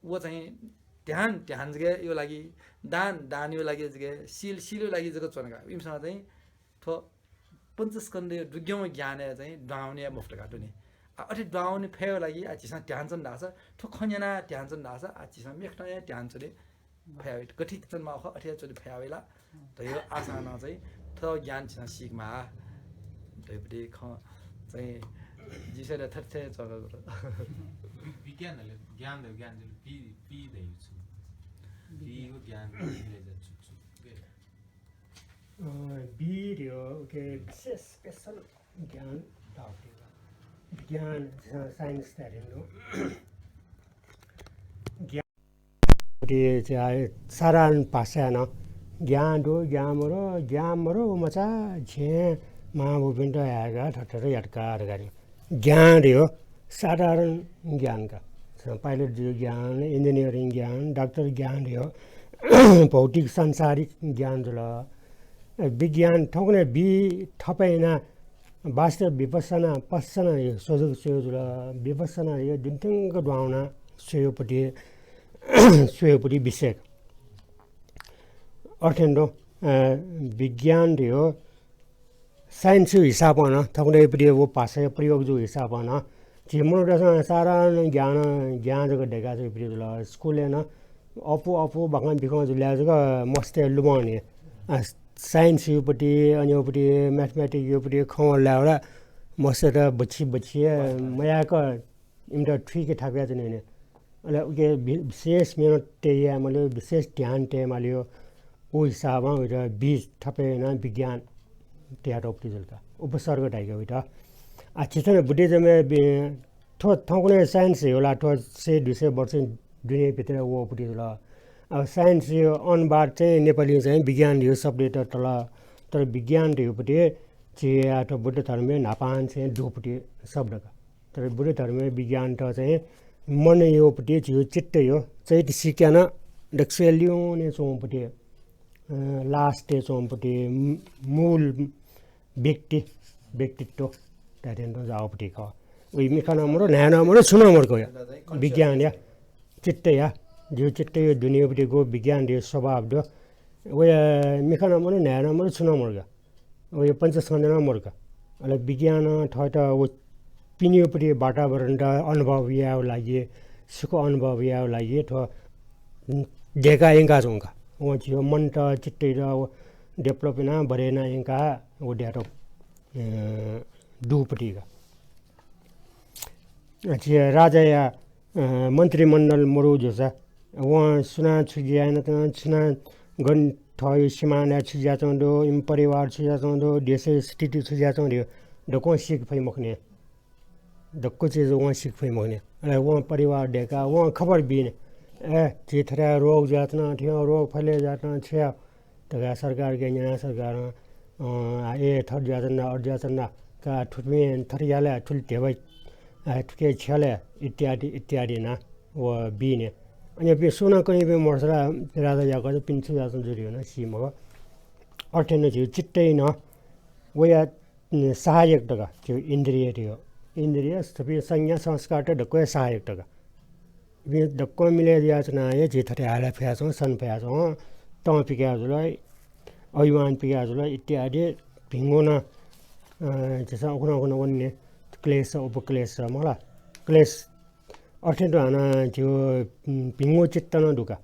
व चाहिँ ध्यान, ध्यान जक यो लागि, दान, दान यो लागि जक, शील, शील यो लागि जक च्वन का। इमिसं चाहिँ थ्व पञ्चस्कन्धया दुग्यं ज्ञानय् चाहिँ दुहां वने मफुत का दुने। आ, अथे दुहां वने फयेगु लागि आ झीसं ध्यान च्वन धाःसा, थ्व खँ न्यनाः ध्यान च्वन धाःसा, आ झीसं मेखतं हे ध्यान च्वने फयावइ। गथे च्वने माःगु खः, अथे च्वने फयावइ ला धयो आशां नं चाहिँ थ्व ज्ञान झीसं सीकेमाः धयोपति खँ चाहिँ जिं स्वयाः थथे च्वनागु। वि-, विज्ञान हले ज्ञान धयो, ज्ञान जुल पी, पी धयो छु। पीगु ज्ञान मिले जा छु, छु। अ, बी धयो, उके विशेष special ज्ञान धाउ। विज्ञान, अ, science धरिनु। ज्ञान अथे चाहिँ साधारण भाषाय् नं ज्ञान दु, ज्ञान मरु, ज्ञान मरु, व मचा झें मांबौपिन्त यायेका थथे यात का धकाः नि। ज्ञान धयो साधारण ज्ञान का। Pilot जुइगु ज्ञान, engineering ज्ञान, डाक्टर ज्ञान धयो भौतिक सांसारिक ज्ञान जुल। विज्ञान थौंकन्हय् बी थप याना वास्तव विपश्यना, पश्यना धयो स्वजक स्वये जुल। विपश्यना धयो दिनथ्यंक दुहां वना स्वयेगुपति, स्वयेगुपति विषय। अथें दु, अ, विज्ञान धयो science-या हिसाबं नं, थौंकन्हय्‌पति व भाषाया प्रयोग जूगु हिसाबं नं, झी मनूतय्‌सं साधारण ज्ञान, ज्ञान जक दय्‌का जूगुपति जुल। स्कुलय् नं अप्वः अप्वः बाखं बिखं जुल जक मस्तय् लुमं नि। अ, science-यापति, अन योपति, mathematics-यापति खँ वल धाःसा मस्तय्‌त बच्छि बच्छि मयाक इमित थुइके थाकुया च्वने नि। अले उके वि-, विशेष मेहनत तये याये माल, विशेष ध्यान तये माल। उ हिसाबं उइत बीज थप याना विज्ञान तयातःगुपति जुल का। उपसर्ग धाइगु उइत। आ, झीथन बुद्धिज्‍मय् बि-, थ्व थौंकन्हय् science हे होला, थ्व सय दुई सय वर्ष दुने भित्र वःपति जुल। अब science-या अनुवाद चाहिँ नेपालीं चाहिँ विज्ञान धयो शब्दयात तल। तर विज्ञान धयोपति झी थ्व बुद्ध धर्मय् न्हापां चाहिँ दुपति शब्द का। तर बुद्ध धर्मय् विज्ञानत चाहिँ मनयोपति झीगु चित्तयो चैतसिकया नं दक्वसिया लिउने च्वंपति, अ, last-य् च्वंपति, मू-, मूल व्यक्ति, व्यक्तित्व धायेत्यंगु जाःपति खः। उइ मिखा नं मरु, न्हाय् नं मरु, छुं नं मरु का। विज्ञानया चित्तया, झीगु चित्तयो दुनेपति गु विज्ञान धयो स्वभाव दु। वया मिखा नं मरु, न्हाय् नं मरु, छुं नं मरु का। वया पञ्चस्कन्ध नं मरु का। अले विज्ञानं थःत व पिनेपति वातावरणत अनुभव यायेगु लागि, सुख अनुभव यायेगु लागि थ्व दय्‌का यंकाच्वंगु का। वं झीगु मनत, चित्तयात व develop याना, बढे याना यंकाः व दयेत, अ, दुपति का। झी राजाया अ, मन्त्रीमण्डल मरु जूसा, वं सुनां छु ज्या यानाच्वन, सुनां गन थःगु सिमानाय् छु जुयाच्वंगु दु, इमि परिवार छु जुयाच्वंगु दु, देशय् स्थिति छु जुयाच्वंगु दु, दक्वं सीके फइ मखु नि। दक्व चिज वं सीके फइ मखु नि। अले वं परिवार दय्‌काः वं खबर बी नि। ए, झी थथे रोग जुयाच्वन, थथे रोग फैले जुयाच्वन, छु याये धकाः सरकारके न्यनाः सरकारं, अँ, आ, ए, थथे जुयाच्वन, अथे जुयाच्वन, का थुपिं थथे याले, थुलि ध्यबा, आ, थुके छ्यले इत्यादि, इत्यादि यानाः व बी नि। अन वं सुनां कनीपिं मरु सा ला राजा याकःचा पिने छु जुयाच्वन जुइ धकाः नं सी मखु। अथे नं झीगु चित्तय् नं वया सहायक दक्व, झीगु इन्द्रिय धयो। इन्द्रिय, थुपिं संज्ञा संस्कारत दक्वया सहायक दक्व। इपिं दक्व मिले जुयाच्वनाः हे झी थथे हाले फयाच्वं, सने फयाच्वं, तं पिकाय् जुल, अभिमान पिकाय् जुल इत्यादि भिंगु नं, अ, झीसं उखुन्हु उखुन्हु वने नि, क्लेश, उपक्लेश, मला। क्लेश अथे तुं हानं झीगु, उम्, भिंगु चित्त नं दु का।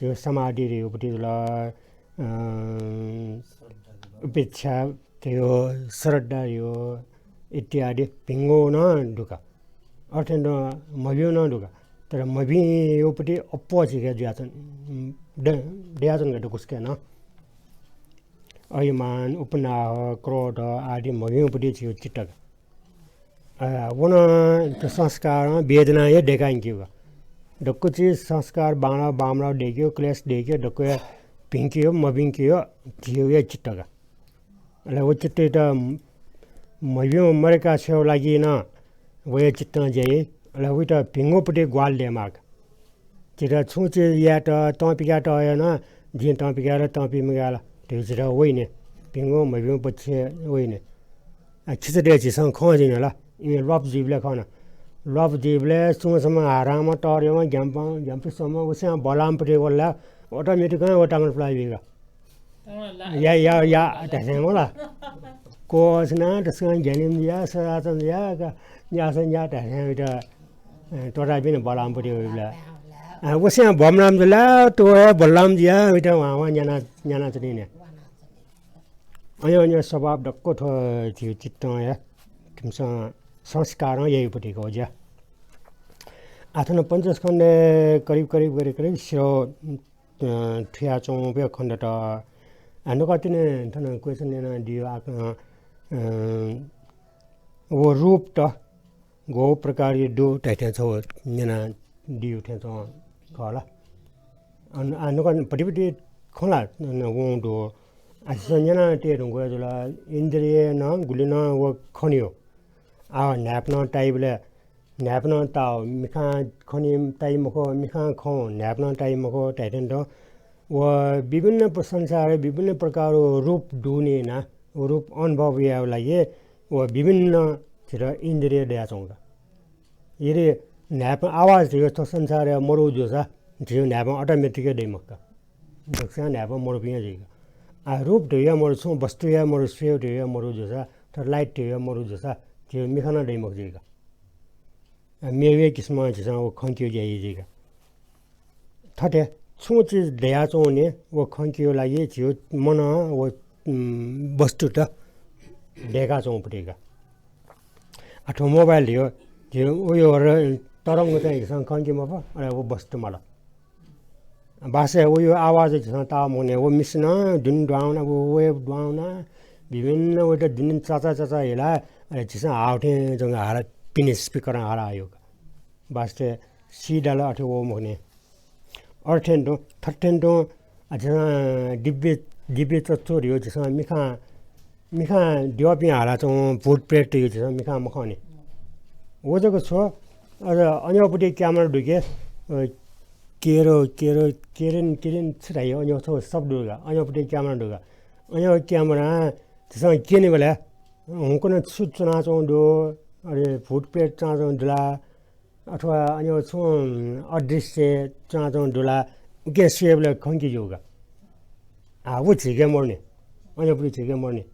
झीगु समाधि धयागु पति जुल, अँ, उपेक्षा धयागु, श्रद्धा धयागु इत्यादि भिंगु नं दु का। अथे तुं मभिंगु नं दु का। तर मभिंगु पति अप्वः झीके जुयाच्वन, उम्, द-, दयाच्वन का दक्वसिके नं। अभिमान, उपनाह, क्रोध आदि मभिंगु पति झीगु चित्त का। अ, व नं संस्कारं, वेदनां हे दय्कायंकेगु। दक्व चिज संस्कार बांलाः बांमलाः दय्केगु, क्लेश दय्केगु, दक्व हे भिंकेगु, मभिंकेगु, झीगु हे चित्त का। अले व चित्तयात मभिंगु मदय्का छ्वयेगु लागि नं व हे चित्तं ज्या याइ। अले वइत भिंगु पति ग्वाहालि दयेमाः का। झीत छुं चिज यायेत तं पिकातःगु हे नं, जिं तं पिकाये ला, तं पि मगाये ला धइगु झीत वइनि। भिंगु मभिंगु पक्षय् वइनि। आ, खिचातय् झीसं खं जुइन ला, इमि ल्वापु जुइबलय् खन। ल्वापु जुइबलय् सुं छम्ह हारांम्ह, तःधंम्ह, ग्याम्पं, ग्याम्पिसम्ह, उसें बल्लाःम्ह पति वल ला, automatic-ं व तामल पुलाइ बी का। या, या, या धासें वल। क्वःछिना तसकं ग्यानाम्ह जुया, सदाचार जुया, का, न्यासः न्या धासें वइत, अ, त्वःताबिन बल्लाःम्ह पति वइबलय्। अ, उसें बमलाःम्ह जुल ला, त्वःताः बल्लाःम्ह जुया, वइत वां वां न्याना, न्यानाच्वनी ने। अज्याःगु अज्याःगु स्वभाव दक्व थ्व झीगु चित्तं हे, थुमिसं संस्कारं याइगु पति का व ज्या। आः थन पञ्चस्कन्धय् करिब, करिब, करिब, करिब सिरः अ, थुयाच्वंगु खँ दत। आ, नुकातिनि थन question यानादियो, आ, अ, व रूपत गु प्रकारया दु धइथें छगू न्यनादियो थें च्वं खः ला। अन, आ, नुका पतिपति खँ ला न, न, वं दु। आ, झीसं न्यना तये धुंकूगु जुल, इन्द्रियं नं गुलिं नं व खनेयो। आ, न्हाय्पनं ताइबलय् न्हाय्पनं ताः, मिखां खने ताइ मखु, मिखां खं न्हाय्पनं ताइ मखु धइथें तुं व विभिन्न प्र-, संसारय् विभिन्न प्रकारया रूप दुने यानाः, रूप अनुभव यायेगु लागि व विभिन्न झीत इन्द्रिय दयाच्वंगु का। यदि न्हाय्पं आवाज धइगु थ्व संसारय् मदु जूसा, झीगु न्हाय्पं automatic हे दइ मखु का। दक्वस्यां न्हाय्पं मदुपिं हे जुइगु का। आ, रूप धइगु हे मदु, छुं वस्तु हे मदु, स्वयेगु धइगु हे मदु जूसा, थ्व light धइगु हे मदु जूसा, झीगु मिखा नं दइ मखु जुइगु का। आ, मेगु हे किसिमं झीसं व खंकेगु ज्या याइ जुइगु का। थथे छुं चिज दयाच्वंगुलिं व खंकेगु लागि झीगु मनं व, उम्, वस्तुत दय्काच्वंगु पति का। आ, थ्व mobile धइगु, झीगु उयो र तरंग चाहिँ झीसं खंके मफु, अले व वस्तु माल। बासय् व यो आवाज झीसं ताः मखने, व मिसिनं दुने दुहां वना, व wave दुहां वना, विभिन्न वइत दुने चाचा चाचा हिला, अले झीसं हाःगु थें जक हाला, पिने speaker-ं हाला हायो का। बासय् सिधा ला अथे वः मखने। अथे थें तुं, थथे थें तुं, आ, झीसं दिव्य, दिव्य चक्षु धइगु झीसं मिखां मिखां द्यःपिं हालाच्वंगु भूत प्रेत धइगु झीसं मिखां मखने। व जक छु, अझ अन्यःपट्टि camera दुके, अ, केरो, केरो, केरिन, केरिन छु धाइ, अन्यः छगू शब्द दु का, अन्यःपट्टि camera दु का। अन्यः camera-ं झीसं क्यनेबलय् हुंकन छु च्वनाच्वंगु दु, अले भूत प्रेत च्वनाच्वंगु दु ला, अथवा अन्यः छुं अदृश्य च्वनाच्वंगु दु ला, उके स्वयेबलय् खंके ज्यू का। आ, व झीके मदुनि, अन्यःपट्टि झीके मदुनि।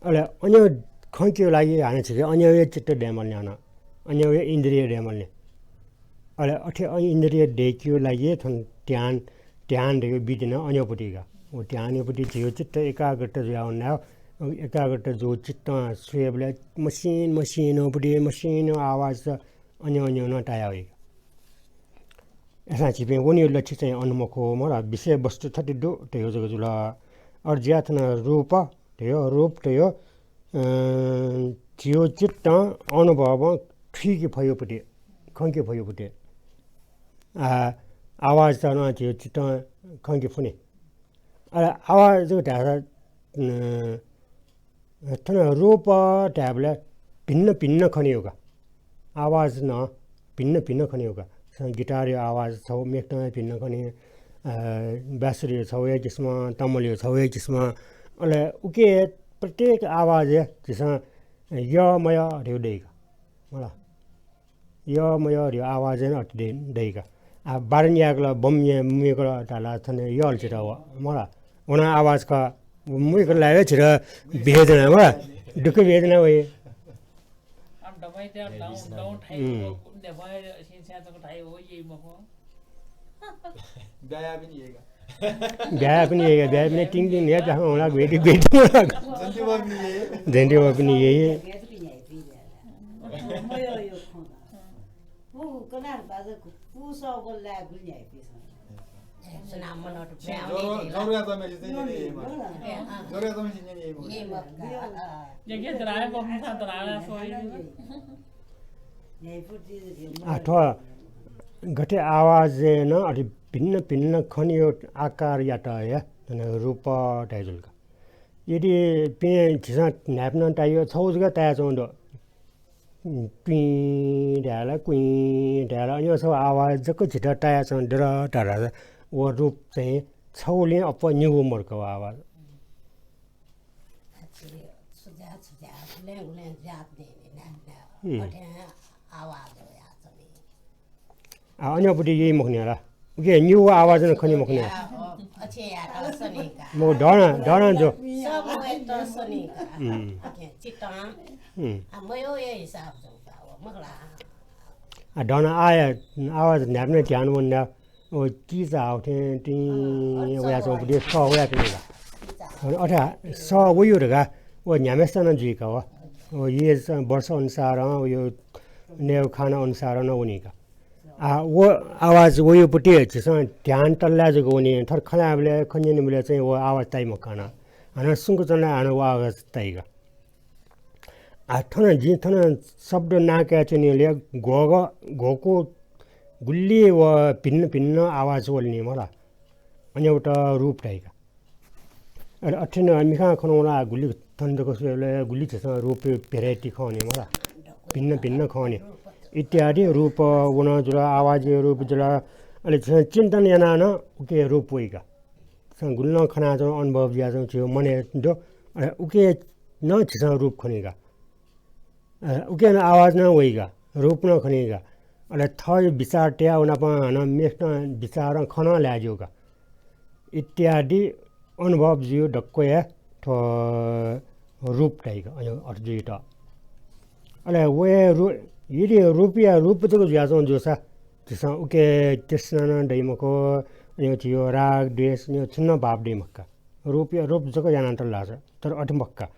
अले अन्यः खंकेगु लागि हानं झीके अन्यःया चित्त दयेमालनि, हानं अन्यःया इन्द्रिय दयेमालनि। अले अथे अ-, इन्द्रिय दय्केगु लागि थन ध्यान, ध्यान धइगु विधि नं अन्यःपट्टि का। व ध्यानयापट्टि झीगु चित्त एकाग्रता जुयावने, एकाग्रता जूगु चित्तं स्वयेबलय् मसिन मसिनःपट्टि मसिन आवाज त अन्यः अन्यः नं ताया वइ। अय्सां झीपिं वनेगु लक्ष्य चाहिँ अन मखु, मला, विषय वस्तु थथे दु धइगु जक जुल। अले ज्या थन रूप धइगु, रूप धइगु, अ, झीगु चित्तं अनुभवं थुइके फइगु पति, खंके फइगु पति। आ, आवाज त नं झीगु चित्तं खंके फुनि। अले आवाज जक धाःसा, अ, थन रूप धायेबलय् भिन्न भिन्न खनेगु का। आवाज नं भिन्न भिन्न खनेगु का। स-, गिटारया आवाज छगू मेखतं भिन्न खने, अ, बाँसुरीया छगू हे किसिमं, तमलया छगू हे किसिमं। अले उके प्रत्येक आवाजय् झीसं यः मयः धइगु दइ का। मला। यः मयः धइगु आवाजय् नं अथे दइ, दइ का। आ, बारन यायेकल, बम या-, मुइकल धाःला थन यःल झीत व, मला। व नं आवाज खः। मुइकल ला हे झीत वेदना, मला। दुःख वेदना वइ। तपाईँ त्यहाँ गाउँ, गाउँ ठाइँ हो, नेपाल सिंस्यां जक ठाइँ हो, यही मखु। ब्याया पनि यही का। ब्याया पनि यही का, ब्याया पनि टिङ टिङ न्या जाखं होला, ग्वेटी ग्वेटी होला। जन्ती वा पनि यही। जन्ती वा पनि यही। जरो-, जरोया जमेसी चाहिँ न्यने यही मखु। जरोया जमेसी न्यने यही मखु। यज्ञ द्राय बखुंसा द्राय सोई। आ, थ्व गथे आवाजय् नं अथे भिन्न भिन्न खनियो आकारयात हे रूप धाइ जुल का। यदि पिं झीसं न्हाय्‌पनं ताइयो छौ जक तायाच्वं दु। टुइँ धाये ला, कुइँ धाये ला, अन छौ आवाज जक झीत तायाच्वं दु धाःसा व रूप चाहिँ छौलिं अप्वः निगू मरु का व आवाज। हुँ। आ, अन्यपट्टि यही मखु नि ला। उके निगू आवाज नं खनी मखु नि। मखु, दन, दन जो। हुँ। हुँ। आ, दन आया आवाज न्हाय्‌पनं ध्यान वना। व किचा हाउ थें तिं वयाच्वंपट्टि सः वयाच्वनी का। अथे सः वयो धकाः व न्ह्याम्हेसित नं जुइ का व। व ये वर्ष अनुसारं, व यो नेवाः खाना अनुसारं नं वनी का। आ, व आवाज वयोपट्टि झीसं ध्यान तल्लाय् जक वनी। थथे खँ ल्हायेबलय्, खँ न्यनेबलय् चाहिँ व आवाज ताइ मखु का। हानं सुंक च्वना हानं व आवाज ताइ का। आ, थन जिं थन शब्द नां काये च्वनीबलय् ग्वःगः, ग्वःगु गुलि व भिन्न भिन्न आवाज वल नि मला। अन वयात रूप धाइ का। अले अथे नं मिखां खन वना गुलि थन जक स्वयेबलय् गुलि झीसं रूप variety खं नि मला। भिन्न भिन्न खं नि। इत्यादि रूप व नं जुल, आवाजया रूप जुल। अले झीसं चिन्तन यानाः नं उके रूप वइ का। झीसं गुलि नं खनाच्वं, अनुभव जुयाच्वं, झीगु मनय् दु। अले उके नं झीसं रूप खनी का। अ, उके नं आवाज नं वइ का, रूप नं खनी का। अले थःगु विचार तयाः व नाप हानं मेपिंत विचारं खँ नं ल्हाये ज्यू का। इत्यादि अनुभव जुइ दक्व हे थ्व रूप धाइ का, अन अथे जुइ त। अले व हे रू-, यदि रूपया रूप जक जुयाच्वं जूसा, झीसं उके तृष्णा नं दइ मखु, अन झीगु राग, द्वेष, अन छुं नं भाव दइ मखु का। रूपया रूप जक यानातल धाःसा, तर अथे मखु का।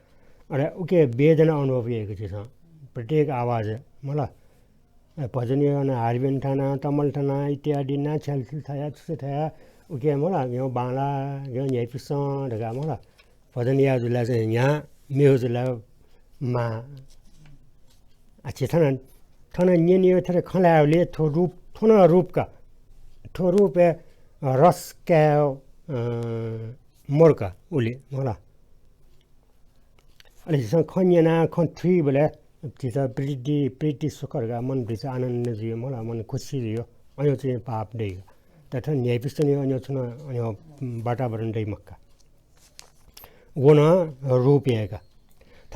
अले उके वेदना अनुभव याइ का झीसं। प्रत्येक आवाज, मला। अ, भजनया अन हार्मोनियम थाना, तमल थाना इत्यादि ना छ्याल थया, छुसे थया, उके मला, ग्यं बांला, ग्यं न्ह्याइपुसे धकाः मला। भजन याः जुल चाहिँ न्ह्या, मेगु जुल मा। आ, झी थन, थन न्यनेगु थथे खँ ल्हायेबलय् थ्व रूप, थ्व नं रूप का। थ्व रूपय् रस काये, अ, मरु का उलि, मला। अले झीसं खँ न्यनाः खँ थुइबलय् झीत प्रीति, प्रीति सुख धकाः मन भिंसा आनन्द जुइ मला, मन खुसी जुइ। अन चाहिँ भाव दइ का। तर थन न्ह्याइपुसे नं अन छुं नं अन वातावरण दइ मखु का। व नं रूप याइ का।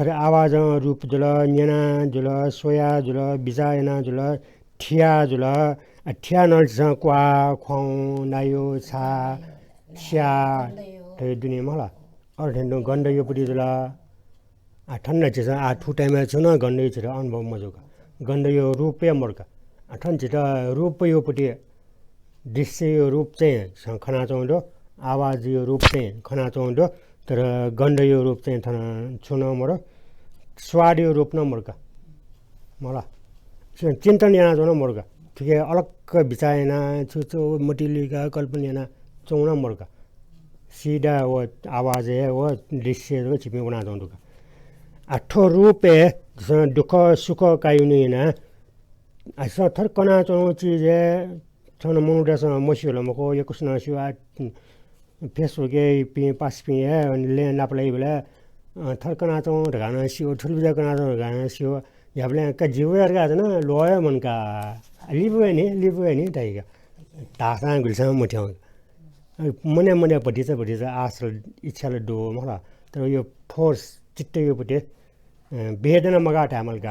थथे आवाजं रूप जुल, न्यना जुल, स्वया जुल, बिचाः याना जुल, थिया जुल। आ, थिया नं झीसं क्वाः, ख्वाउँ, नायु, छाः, स्याः धयागु दु नि मला। अथे तुं गन्धया पट्टि जुल। आ, थन झीसं आ थुगु time-य् छुं नं गन्धया झीत अनुभव मजू का। गन्धया रूप हे मरु का। आ, थन झीत रूपया पट्टि, दृश्यया रूप चाहिँ झीसं खनाच्वं दु, आवाजया रूप चाहिँ खनाच्वं दु, तर गन्धया रूप चाहिँ थन छुं नं मरु, स्वादया रूप नं मरु का। मला। चिन्तन यानाच्वं नं मरु का। थुके अलग बिचाः यानाः छु छु मतिइ लुइकाः कल्पना यानाच्वं नं मरु का। सिधा व आवाजय् व दृश्य जक झीपिं वनाच्वं दु का। आ, थ्व रूपय् झीसं दुःख सुख कायेनु यानाः, आ, झीसं थथे कनाच्वंगु चिजय् थन मनूतय्सं मस्यू ला मखु, यक्वसिनं स्यू, आ, Facebook-य् इपिं पासापिं हे लँय् नापलाइबलय्, अ, थथे कनाच्वं धकाः नं स्यू, थुलि बिचाः कनाच्वं धकाः नं स्यू। न्ह्याबलें का जि वये धकाः च्वन, ल्वः हे मन्का। लिपा वये नि, लिपा वये नि धाइ का। धाःसां गुलिसां मथ्यं। अ, मनय् मनय् भतिचा भतिचा आशा इच्छा ला दु मला। तर यो force चित्तया पट्टि, अ, वेदना मगाः धायेमाल का।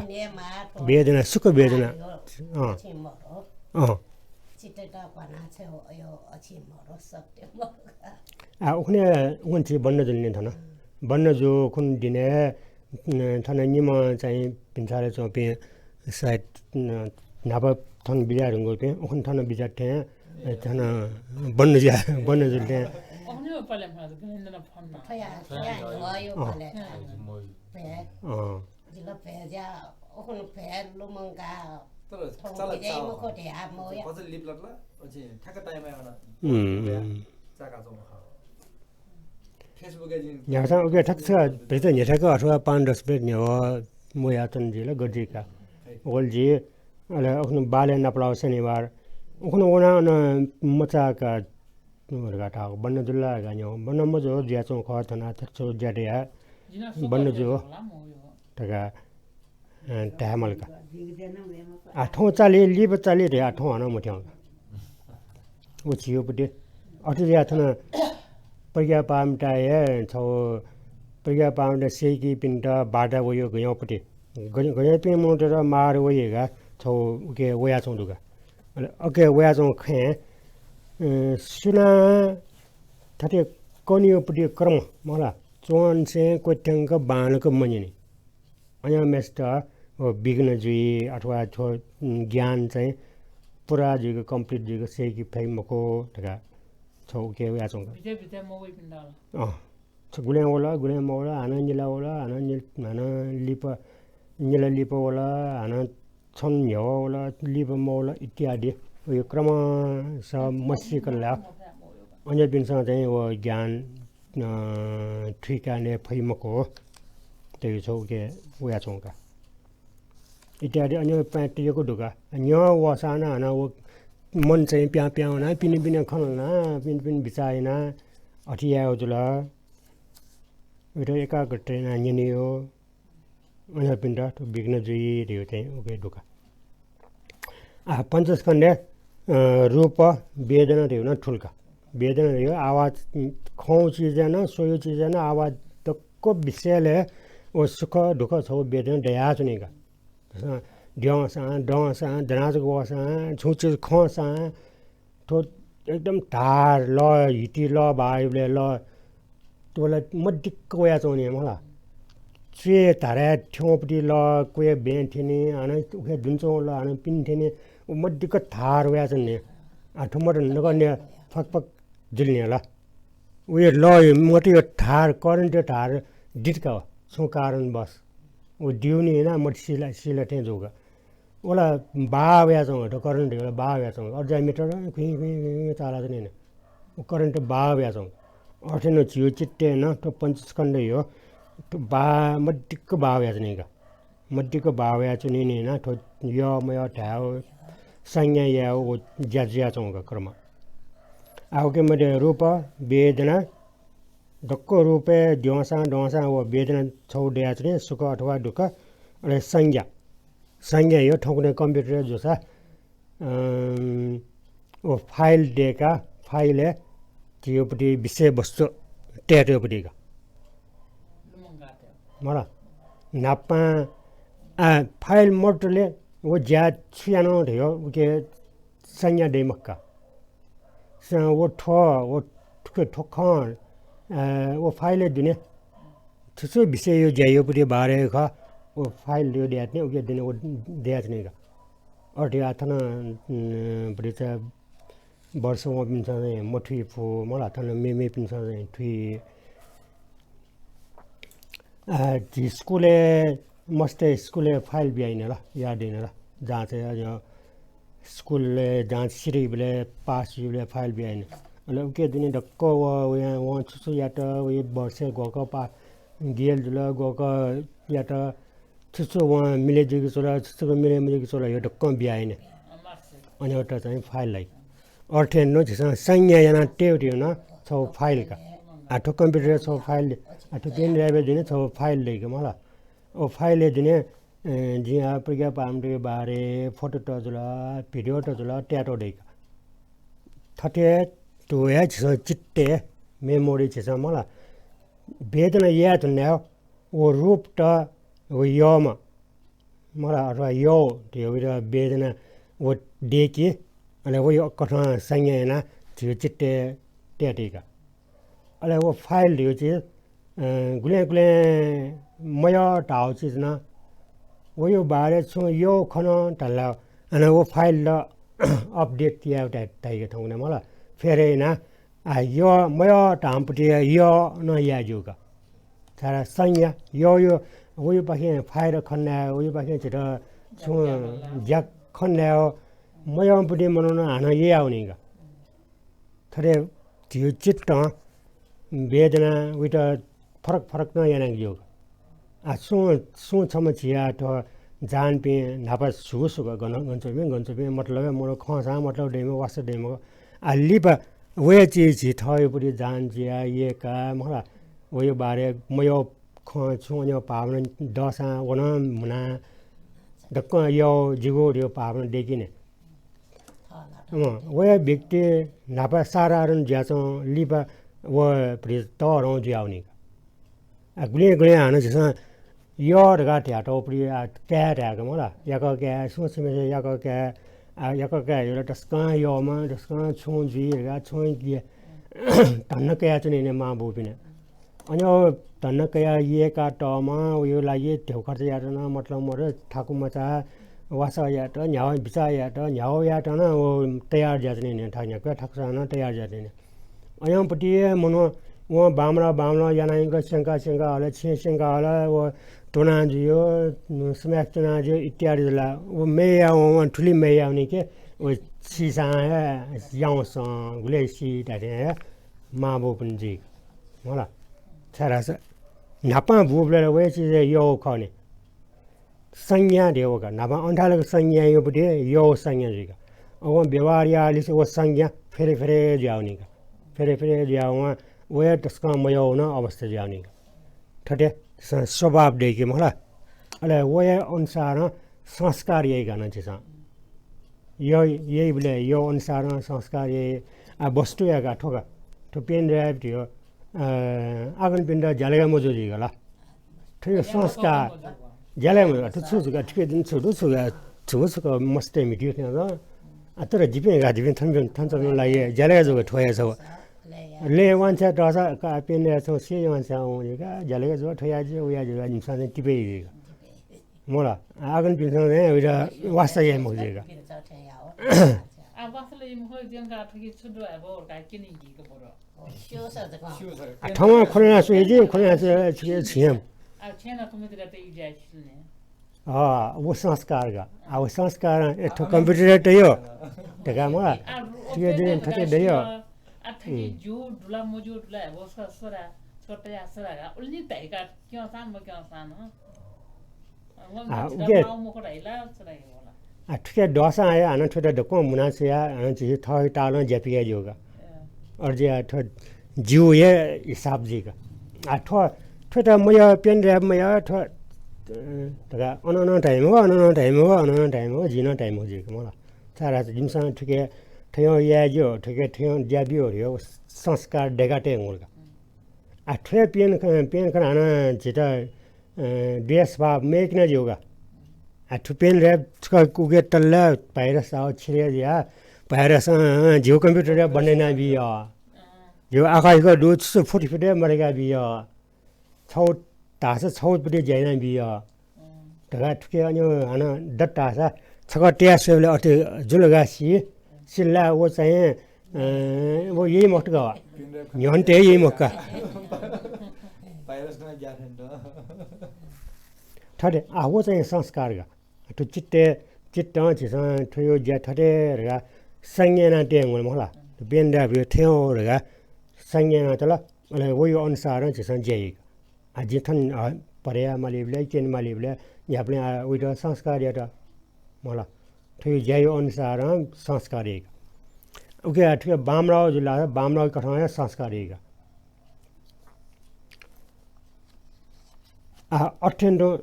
वेदना, सुख वेदना। अँ। अँ। आ, उखुन्हु, उखुन्हु झी बन्द जुल नि थन। बन्द जूगु खुन्हु दिनय्, अ, थन निम्ह चाहिँ भिन्सारय् च्वंपिं, अ, सायद, अ, न्हापा थन बिज्याये धुंकूपिं उखुन्हु थन बिज्यात थें, अ, थन बन्द जुया, बन्द जुल थें। अखुन्हु पले फन, गनेन्द्र फन। फया, फया, अँ। भयो पले। अँ। भ्वय्। अँ। जिल भ्वय् ज्या, उखुन्हु भ्वय् लुमंका। तर थौं चाला बिज्याइ चावा। मखु धया मौया। भचा लिपलात ला, अझ ठ्याक्क time-य् आना। उम्, उम्। चाका चौमा खः। Facebook-य् जिं न्ह्यागुसां उके ठ्याक्क छ, भित्र न्ह्यथ्याक्क अथवा पाँच दस मिनेट न्ह्यः मौयाच्वन जुइ ला गथे जुइ का। खै। ओल जि, अले उखुन्हु बालय् नापलाः शनिबार। उखुन्हु वनाः अन मचाका, धकाः धाःगु, बन्द जुल ला धकाः न्यं। बन्द मजू, जुयाच्वंगु खः, थन थथे ज्या दया। बन्द जू। धकाः अ, धाये माल का। आ, थौं चाली, लिपा चाली धया थौं हानं मथ्यं का। व झीगु पति। अथे जुयाः थन प्रज्ञा पारमिता हे छगू प्रज्ञा पारमिता सय्‌कीपिन्त बाधा वइगु गज्याःगु पति। गज्या-, गज्याःपिं मनूतय्‌त मार वइ धकाः छगू उके वयाच्वंगु दु का। अले उके वयाच्वंगु खँय्, अ, सुनां थथे कनेगु पति क्रम, मला, च्वंनिसें क्वथ्यंक बांलाक मन्यनी। अज्याःम्हय्‌सित व विघ्न जुइ अथवा थ्व, उम्, ज्ञान चाहिँ पुरा जुइक, complete जुइक सय्‌के फइ मखु धकाः छगू उके वयाच्वंगु का। भितय् भितय् मवइपिन्त ला? अँ। छ गुलें वल, गुलें मवल, हानं निला वल, हानं निल-, हानं लिपा, निला लिपा वल, हानं छन्हु न्ह्यः वल, लिपा मवल इत्यादि। व यो क्रमशः मसीकं ला अज्याःपिन्सं चाहिँ व ज्ञान अ, थुइकाय् फइ मखु। तयु छगू उके वयाच्वंगु का। इत्यादि अन्य point यक्व दु का। न्ह्यः वःसां नं हानं व मन चाहिँ प्यां प्यां वनाः पिने पिने खँ ल्हानाः पिने पिने बिचाः यानाः अथे यायेगु जुल। उइत एकाग्रता यानाः न्यनेगु। अज्याःपिन्त थ्व विघ्न जुइ धइगु चाहिँ उके दु का। आ, पञ्चस्कन्धय्, अ, रूप, वेदना धइगु नं थुल का। वेदना धइगु आवाज, उम्, खंगु चिजय् नं, स्वइगु चिजय् नं आवाज दक्व विषयलय् व सुख दुःख छगू वेदना दयाच्वनी का। अ, द्यंसां, दंसां, दनाजक वःसां, छुं चिज खंसां, थ्व एकदम धार लः, हिति लः, बायुबलय् लः, थ्व ला मदिक्क वयाच्वनी मला। च्वय् धारय् थ्यंपति लः, क्वय् बँय् थ्यनी, हानं उखे दुने च्वंगु लः, हानं पिने थ्यनी, व मदिक्क धार वयाच्वनी। आ, थ्व मत नकन्या फकफक जुल नि ला। व हे लः हे मत हे धार, current हे धार दित का व, छुं कारणवश। व दिउनि हिना मत सिला, सिला थें जूगु। व ला बाः वयाच्वंगु, थ्व current हे ला बाः वयाच्वंगु। अज्याःम्हय्‌सित खुइँ, खुइँ, खुइँ, खुइँ चालाच्वनी नि। व current बाः वयाच्वंगु। अथे नं झीगु चित्तय् नं थ्व पञ्चस्कन्ध हे, थ्व बाः, मदिक्क बाः वयाच्वनी का। मदिक्क बाः वयाच्वनी नि ना, थ्व यः मयः धायेगु, संज्ञा यायेगु व ज्या जुयाच्वंगु क्रम। आ, उके मध्ये रूप, वेदना, दक्व रूपय् द्यंसां दंसां व वेदना छगू दयाच्वनी, सुख अथवा दुःख, अले संज्ञा। संज्ञा हे थौंकन्हय् computer-य् जूसा, अं, व file दय्‌काः, file-य् झीगु पति विषयवस्तु तयेतयागु पति का। मला, न्हापां, आ, file मदतले व ज्या छु यानागु धइगु उके संज्ञा दइ मखु का। स-, व थ्व, व थ्व, थ्व खँ, अ, व file-य् दुने। छु छु विषयया ज्याया पति बारे खः, व file-य् दयाच्वनी, उके दुने व दयाच्वनी का। अथे आ थन, उम्, पति चा वर्ष वंपिन्सं चाहिँ मथुइ फु, मला थन मेमेपिन्सं चाहिँ थुइ। आ, झी स्कुलय्, मस्त स्कुलय् file बियाइन ला, याद याइन ला। जाँचय्, अ, स्कुलय् जाँच सिधइबलय्, पास जुइबलय् file बियाइन। अले उके दुने दक्व व, वयां, वं छु छु यात, वइ वर्षय् ग्वःक पा-, गेल जुल, ग्वःक यात, छु छु वं मिले जुइक च्वल, छु छुक मिले मजुइक च्वल, यो दक्वं बियाइन। अन वयात चाहिँ file लाइ। अथे नं झीसं संज्ञा याना तयेगु नं छगू file का। आ थ्व computer-य् छगू file, आ थ्व pen drive-य् दुने छगू file दइक मला। व file-य् दुने, ए, जिं आ प्रज्ञा पारमिताया बारे photo त जुल, video त जुल, तयातः दइक। थथे तुया झीसं चित्तय् memory झीसं मला। वेदना याये धुन व रूपत व यःम्ह मला अथवा यः धयागु वेदना व दय्‌के, अले व यक्व थें संज्ञा यानाः झीगु चित्तय् तयातइक। अले व file धयागु चिज, अ, गुलें गुलें मयः धाःगु चिज नं वयो बारे छुं यः खन धाल, अन व file ला update याये धाइ-, धाइके थौंकन्हय् मला। फेर याना, आ, यः मयः धाःम्ह पति यः नं याये ज्यू का। छाय् संज्ञा, यःयो, वयोपाखें file खनेदयाः, वयोपाखें झीत छुं ज्या खनेदयाः, मयःम्ह पति मनुखं हानं ययावनी का। थथे झीयो चित्तं वेदना वइत फरक फरक नं यानागु ज्यू। आ, सुं, सुं छम्ह झीया थ्व जानपिं न्हापा सुगु सुगु गन-, गन च्वंपिं, गन च्वंपिं मतलब हे मरु, खंसां मतलब दइम्ह, वास्ता दइम्ह। आ, लिपा वया चिज झी थःयो पति जान जुयाः यय्काः, मला, वयो बारे मयः खँ छुं अन्यो भावना दःसां व नं मुनाः दक्वं यः जिगु धयो भावना दय्‌किने। अँ, वया व्यक्ति न्हापा साधारण जुयाच्वं लिपा व पति तःधं जुयावनी। आ, गुलिं गुलिं हानं झीसं यः धकाः धयातःगु पति, आ, काय् धायेगु मला। याकः काय्, सुं छम्हय्‌सित याकः काय्, आ, याकः काय् धयागु ला तसकं यःम्ह, तसकं छुं जुइ धकाः छुं धन्दा कयाच्वनी नि मां बौपिन्त। अन व धन्दा कयाः यय्‌कातःम्ह, वयो लागि ध्यबा खर्च यायेत नं मतलब मरु, थाकु मचा, वासः यायेत, न्ह्याबलें बिचाः यायेत, न्ह्याबलें यायेत नं व तयार जुयाच्वनी नि, थाकु न्ह्याक्व थाकुसां नं तयार जुयाच्वनी नि। अयं पति हे मनू वं बांमलाः बांमलाः यानाः यंक स्यंका स्यंका हल, छेँ स्यंका हल, व त्वना जुयो, समाय् त्वना जुयो इत्यादि जुल। व मय् याः वं, वं थुलि मय् याःवनी के, व सीसां हे याउँसं गुलि सी धाःथें हे मां बौपिं जुइ। मला, छाय्‌धाःसा न्हापां बूबलय् ला वया चिज यः खः नि। संज्ञा धयागु का। न्हापां अन थाय् लाक संज्ञा यःगु पति यः संज्ञा जुइ का। अ, वं व्यवहार याःलिसे व संज्ञा फेरे फेरे जुयावनी का। फेरे फेरे जुयावं वया तसकं मयःगु नं अवस्था जुयावनी का। थथे स-, स्वभाव दय्‌के मला। अले वया अनुसारं संस्कार याइ का नं झीसं। यः, यःबलय् यः अनुसारं संस्कार याइ। आ, वस्तुया का थ्व का। थ्व pendrive धयो, अ, आगन pendrive ज्यालय् मजू जुइ का ला। थ्व संस्कार ज्यालय् मजू का। थ्व छु छु का, थुके दिं छु दु छु का, छु छु का मस्त म्हितू थें ला। आ, तर जिपिं का, जिपिं थन, थन च्वंपिं लागि ज्यालय् जू का, थ्व हे जू का। लँय् वांछ्वया तःसा का, pendrive छुं से वांछ्वया वं जुइ का, ज्यालय् जू का, थ्व याये ज्यू, व याये ज्यू का, जिमिसं चाहिँ टिपे जुइ का। मला, आगन pendrive नं उइत वास्ता याइ मखु जुइ का। आ, वास्ता याइ मखु जुइ का, थुके छु दु, आ, बरु का, क्यने गीक बरु। आ, थौं खोले यानाः स्वये जि, खोले यानाः स्वये जि, छिं। आ, छेँ नं computer-य् तयाः जुइ नि। अँ, व संस्कार का। आ, व संस्कार, ए, थ्व computer-य् तयाः धकाः मला। आ, व थुके जि, थथे दयाः। आ, थुके ज्यू दु ला मज्यू दु ला, हे व स-, सरा, छोटया सरा का। उलि धाइ का, क्यंसां मक्यंसां नं। आ, उके माउ मखु धाइ ला, सरा हे होला। आ, थुके दःसां हे हानं थ्वयात दक्वं मुना छ्वयाः हानं झी थःगु तालं ज्या पिकाये ज्यू का। अ। अथे जुयाः थ्व ज्यू हे हिसाब जुइ का। आ, थ्व, थ्वयात मयः, pendrive मयः, थ्व, अ, धकाः अन नं धाइ मखु, अन नं धाइ मखु, अन नं धाइ मखु, जिं नं धाइ मखु जुइ का मला। छाय्‌धाःसा जिमिसं थुके थय्‌यं याये ज्यू, थुके थय्‌यं ज्या ब्यू धयो संस्कार दय्‌का तये धुंकल का। आ, थ्वया पेन ख-, पेन खनाः हानं झीत, अ, द्वेष भाव मय्‌के नं ज्यू का। आ, थ्व pendrive छकः उके तल ला virus आः छिरे जुयाः virus, अ, झीगु computer-य् बन्द यानाबी यः। झीगु आखः हिखः दु छु फुटफुटे मदय्‌काबी यः। छगू धाःसा छगू पति ज्या यानाबी यः। धकाः थुके अन्यो हानं दत धाःसा छकः तयाः स्वयेबलय् अथे जुल धकाः सी, सिल ला व चाहिँ, अँ, व याइ मखुत का। न्ह्यःने तये याइ मखु का। Virus नं ज्या थें तुं। थथे, आ, व चाहिँ संस्कार का। थ्व चित्तय्, चित्तं झीसं थ्वयो ज्या थथे धकाः संज्ञा याना तये धुंकल मखु ला। थ्व pendrive-यो थथे धकाः संज्ञा यानातल। अले वयो अनुसारं झीसं ज्या याइ का। आ, जिं थन, अ, पढे याये मालीबलय्, क्यने मालीबलय् न्ह्याबलें, आ, वइत संस्कार यात। मला, थ्व ज्यायो अनुसारं संस्कार याइ का। उके, आ, थुके बांमलाः जुल धाःसा बांमलाःगु कथं हे संस्कार याइ का। आ, अथें तुं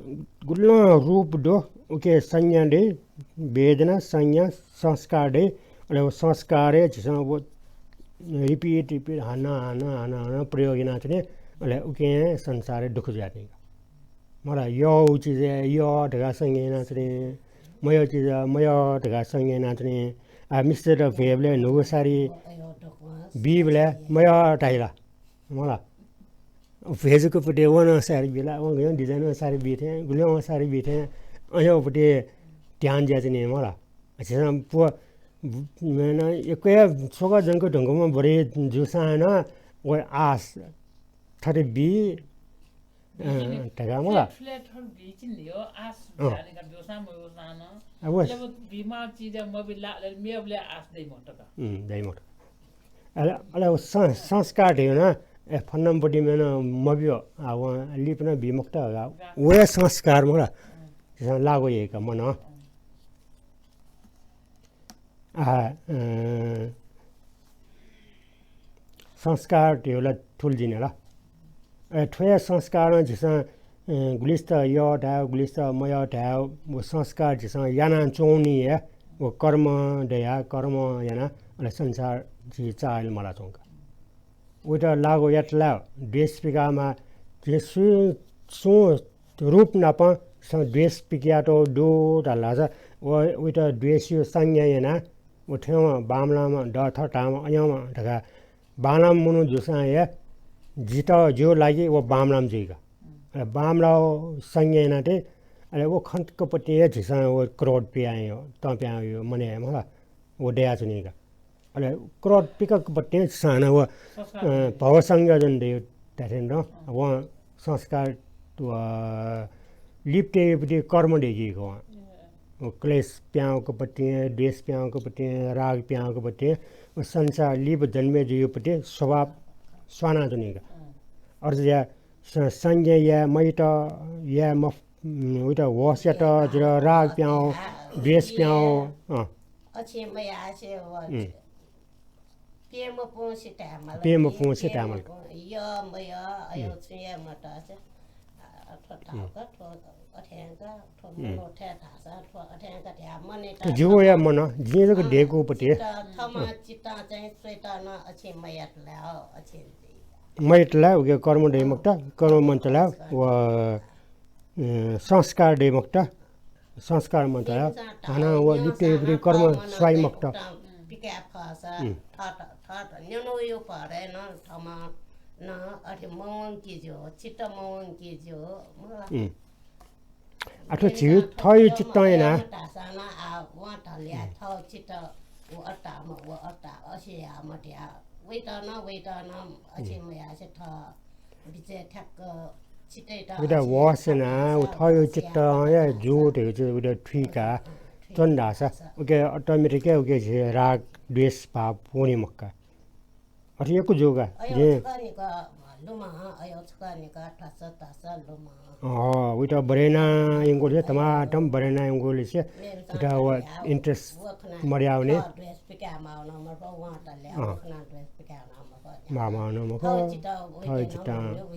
गुलिं रूप दु, उके संज्ञा दइ, वेदना, संज्ञा, संस्कार दइ। अले व संस्कारय् झीसं व repeat, repeat, हानं, हानं, हानं, हानं प्रयोग यानाच्वने। अले उकिं संसारय् दुःख जुयाच्वनी का। मला, यःगु चिजय् यः धकाः संज्ञा यानाच्वने, मयःगु चिजय् मयः धकाः संज्ञा यानाच्वने। आ, मिस्तय्त भ्वय्‌बलय् न्हूगु सारी बीबलय् मयः धाइ ला। मला। भ्वय्‌जुक पति वं नं सारी बिल, वं गय् design-ं सारी बी थें, गुलिं वं सारी बी थें, अज्याःपट्टि ध्यान जुयाच्वनी मला। झीसं पु-, ब-, मेन यक्व हे स्वकः जंक धुंकूम्ह बडे जूसां नं व आश थथे बी, अँ, धकाः मला। फ्ल्याट, फ्ल्याट थन बीचिन ल्यो, आश अँ। जाने का ब्यूसां मब्यूसां नं। अब अले व बीमाः चिज मबिला, अले मेबले आश दइ मखुत का। उम्, दइ मखुत। अले, अले व सं-, संस्कार धयो ना, ए, फन्नमपट्टि मेन मब्यो, आ, वं लिपना बी मखुत का। गा। व हे संस्कार मला। अँ। झीसं लागू याइ का मन। अँ। आ, अँ, संस्कार धयो ला थुल जिने ला। अ, थ्व हे संस्कारं झीसं, अ, गुलिस्त यः धाये, गुलिस्त मयः धाये, व संस्कार झीसं यानाच्वनी हे, व कर्म दया, कर्म याना, अले संसार झी चाःहिल मलाच्वंका। वइत लागू यात ला द्वेष पिकामा झी सु-, सुं रूप नाप स-, द्वेष पिकयात दु धालासा व, वइत द्वेषयो संज्ञा याना, व थेंव बांमलाःम्ह दःथर धाःम्ह अयंम्ह धकाः बांलाःम्ह मनू जूसां हे जितः ज्यू लागि व बांमलाःम्ह जुइका। अले बांमलाः संज्ञा यानातय्, अले व खंकपट्टि हे झीसं व क्रोध पिहां यो, तं पिहां यो, मनय् हे मला, व दयाच्वनीका। अले क्रोध पिककपट्टि झीसं हानं व, अ, भव संयोजन दयो धात्थें नं, वं संस्कार व लिपतय् योपट्टि कर्म दय्कीगु वं। व क्लेश पिहां वंकपट्टि, द्वेष पिहां वंकपट्टि, राग पिहां वंकपट्टि, व संसार लिप जन्मे जुयोपट्टि स्वभाव स्वानाच्वनीगु। अथे जुयाः स-, संज्ञा याये मयात, याये मफ-, उम, उइत होश यात, जिर राग पिहां व, द्वेष पिहां व, अँ। अछिं मयासें व प्यम्ह पुंसे धायेमाल। प्यम्ह पुंसे धायेमाल। प्यम्ह पुं, यः मयः, अय् छुं हे मतासे, आ, थ्व धाःगु, थ्व अथेंगु, थ्व मनू थें धाःसा, थ्व अथेंगु धाये मनय् थ्व जिगु हे मन, जिं जक अँ, दय्कूपट्टि। चित्त, थःम्हं चित्तं चाहिँ स्वयेत नं अछिं मयात ला, अछिं मयात ला, उके कर्म दइ मखुत, कर्म मन्त ला, व अ, संस्कार दइ मखुत, संस्कार मन्त। हानं व लिपतय् योपट्टि कर्म स्वाइ मखुत। पिकाये फःसा, उम्। थःत, थःत न्यनू यो भरय् नं थःम्हं नं अथे मवंके ज्यू, चित्त मवंके ज्यू, मला। उम्। आ, थ्व झीगु थःयो चित्तं याना। धाःसा नं आ, वं धल्या, उम्। थः चित्त व अट्टाम्ह, व अट्टा, असे याःम्ह धया। वइत नं, वइत नं, असे उम्। मयासे थः बिचय् ठ्याक्क चित्तय्त उइत अझ होश याना, व थःयो चित्तं हे जू धइगु चिज उइत थुइका च्वन धाःसा, उके automatic हे उके झी राग द्वेष भाव वनी मखु का। अथे यक्व जू का। अय् जिं छकः निकः लुमं, अय् छकः निकः धस धस लुमं। अँ, उइत बरय् याना यंगु हे धमाधम बरय् याना यंगु लिसे उइत व interest मदयावनी। द्वेष पिकाये माःगु नं मखु, वं धल्या, अँ। वं खनाः द्वेष पिकाये माःगु नं मखु। माःगु नं मखु। थः चित्तं, थः चित्तं।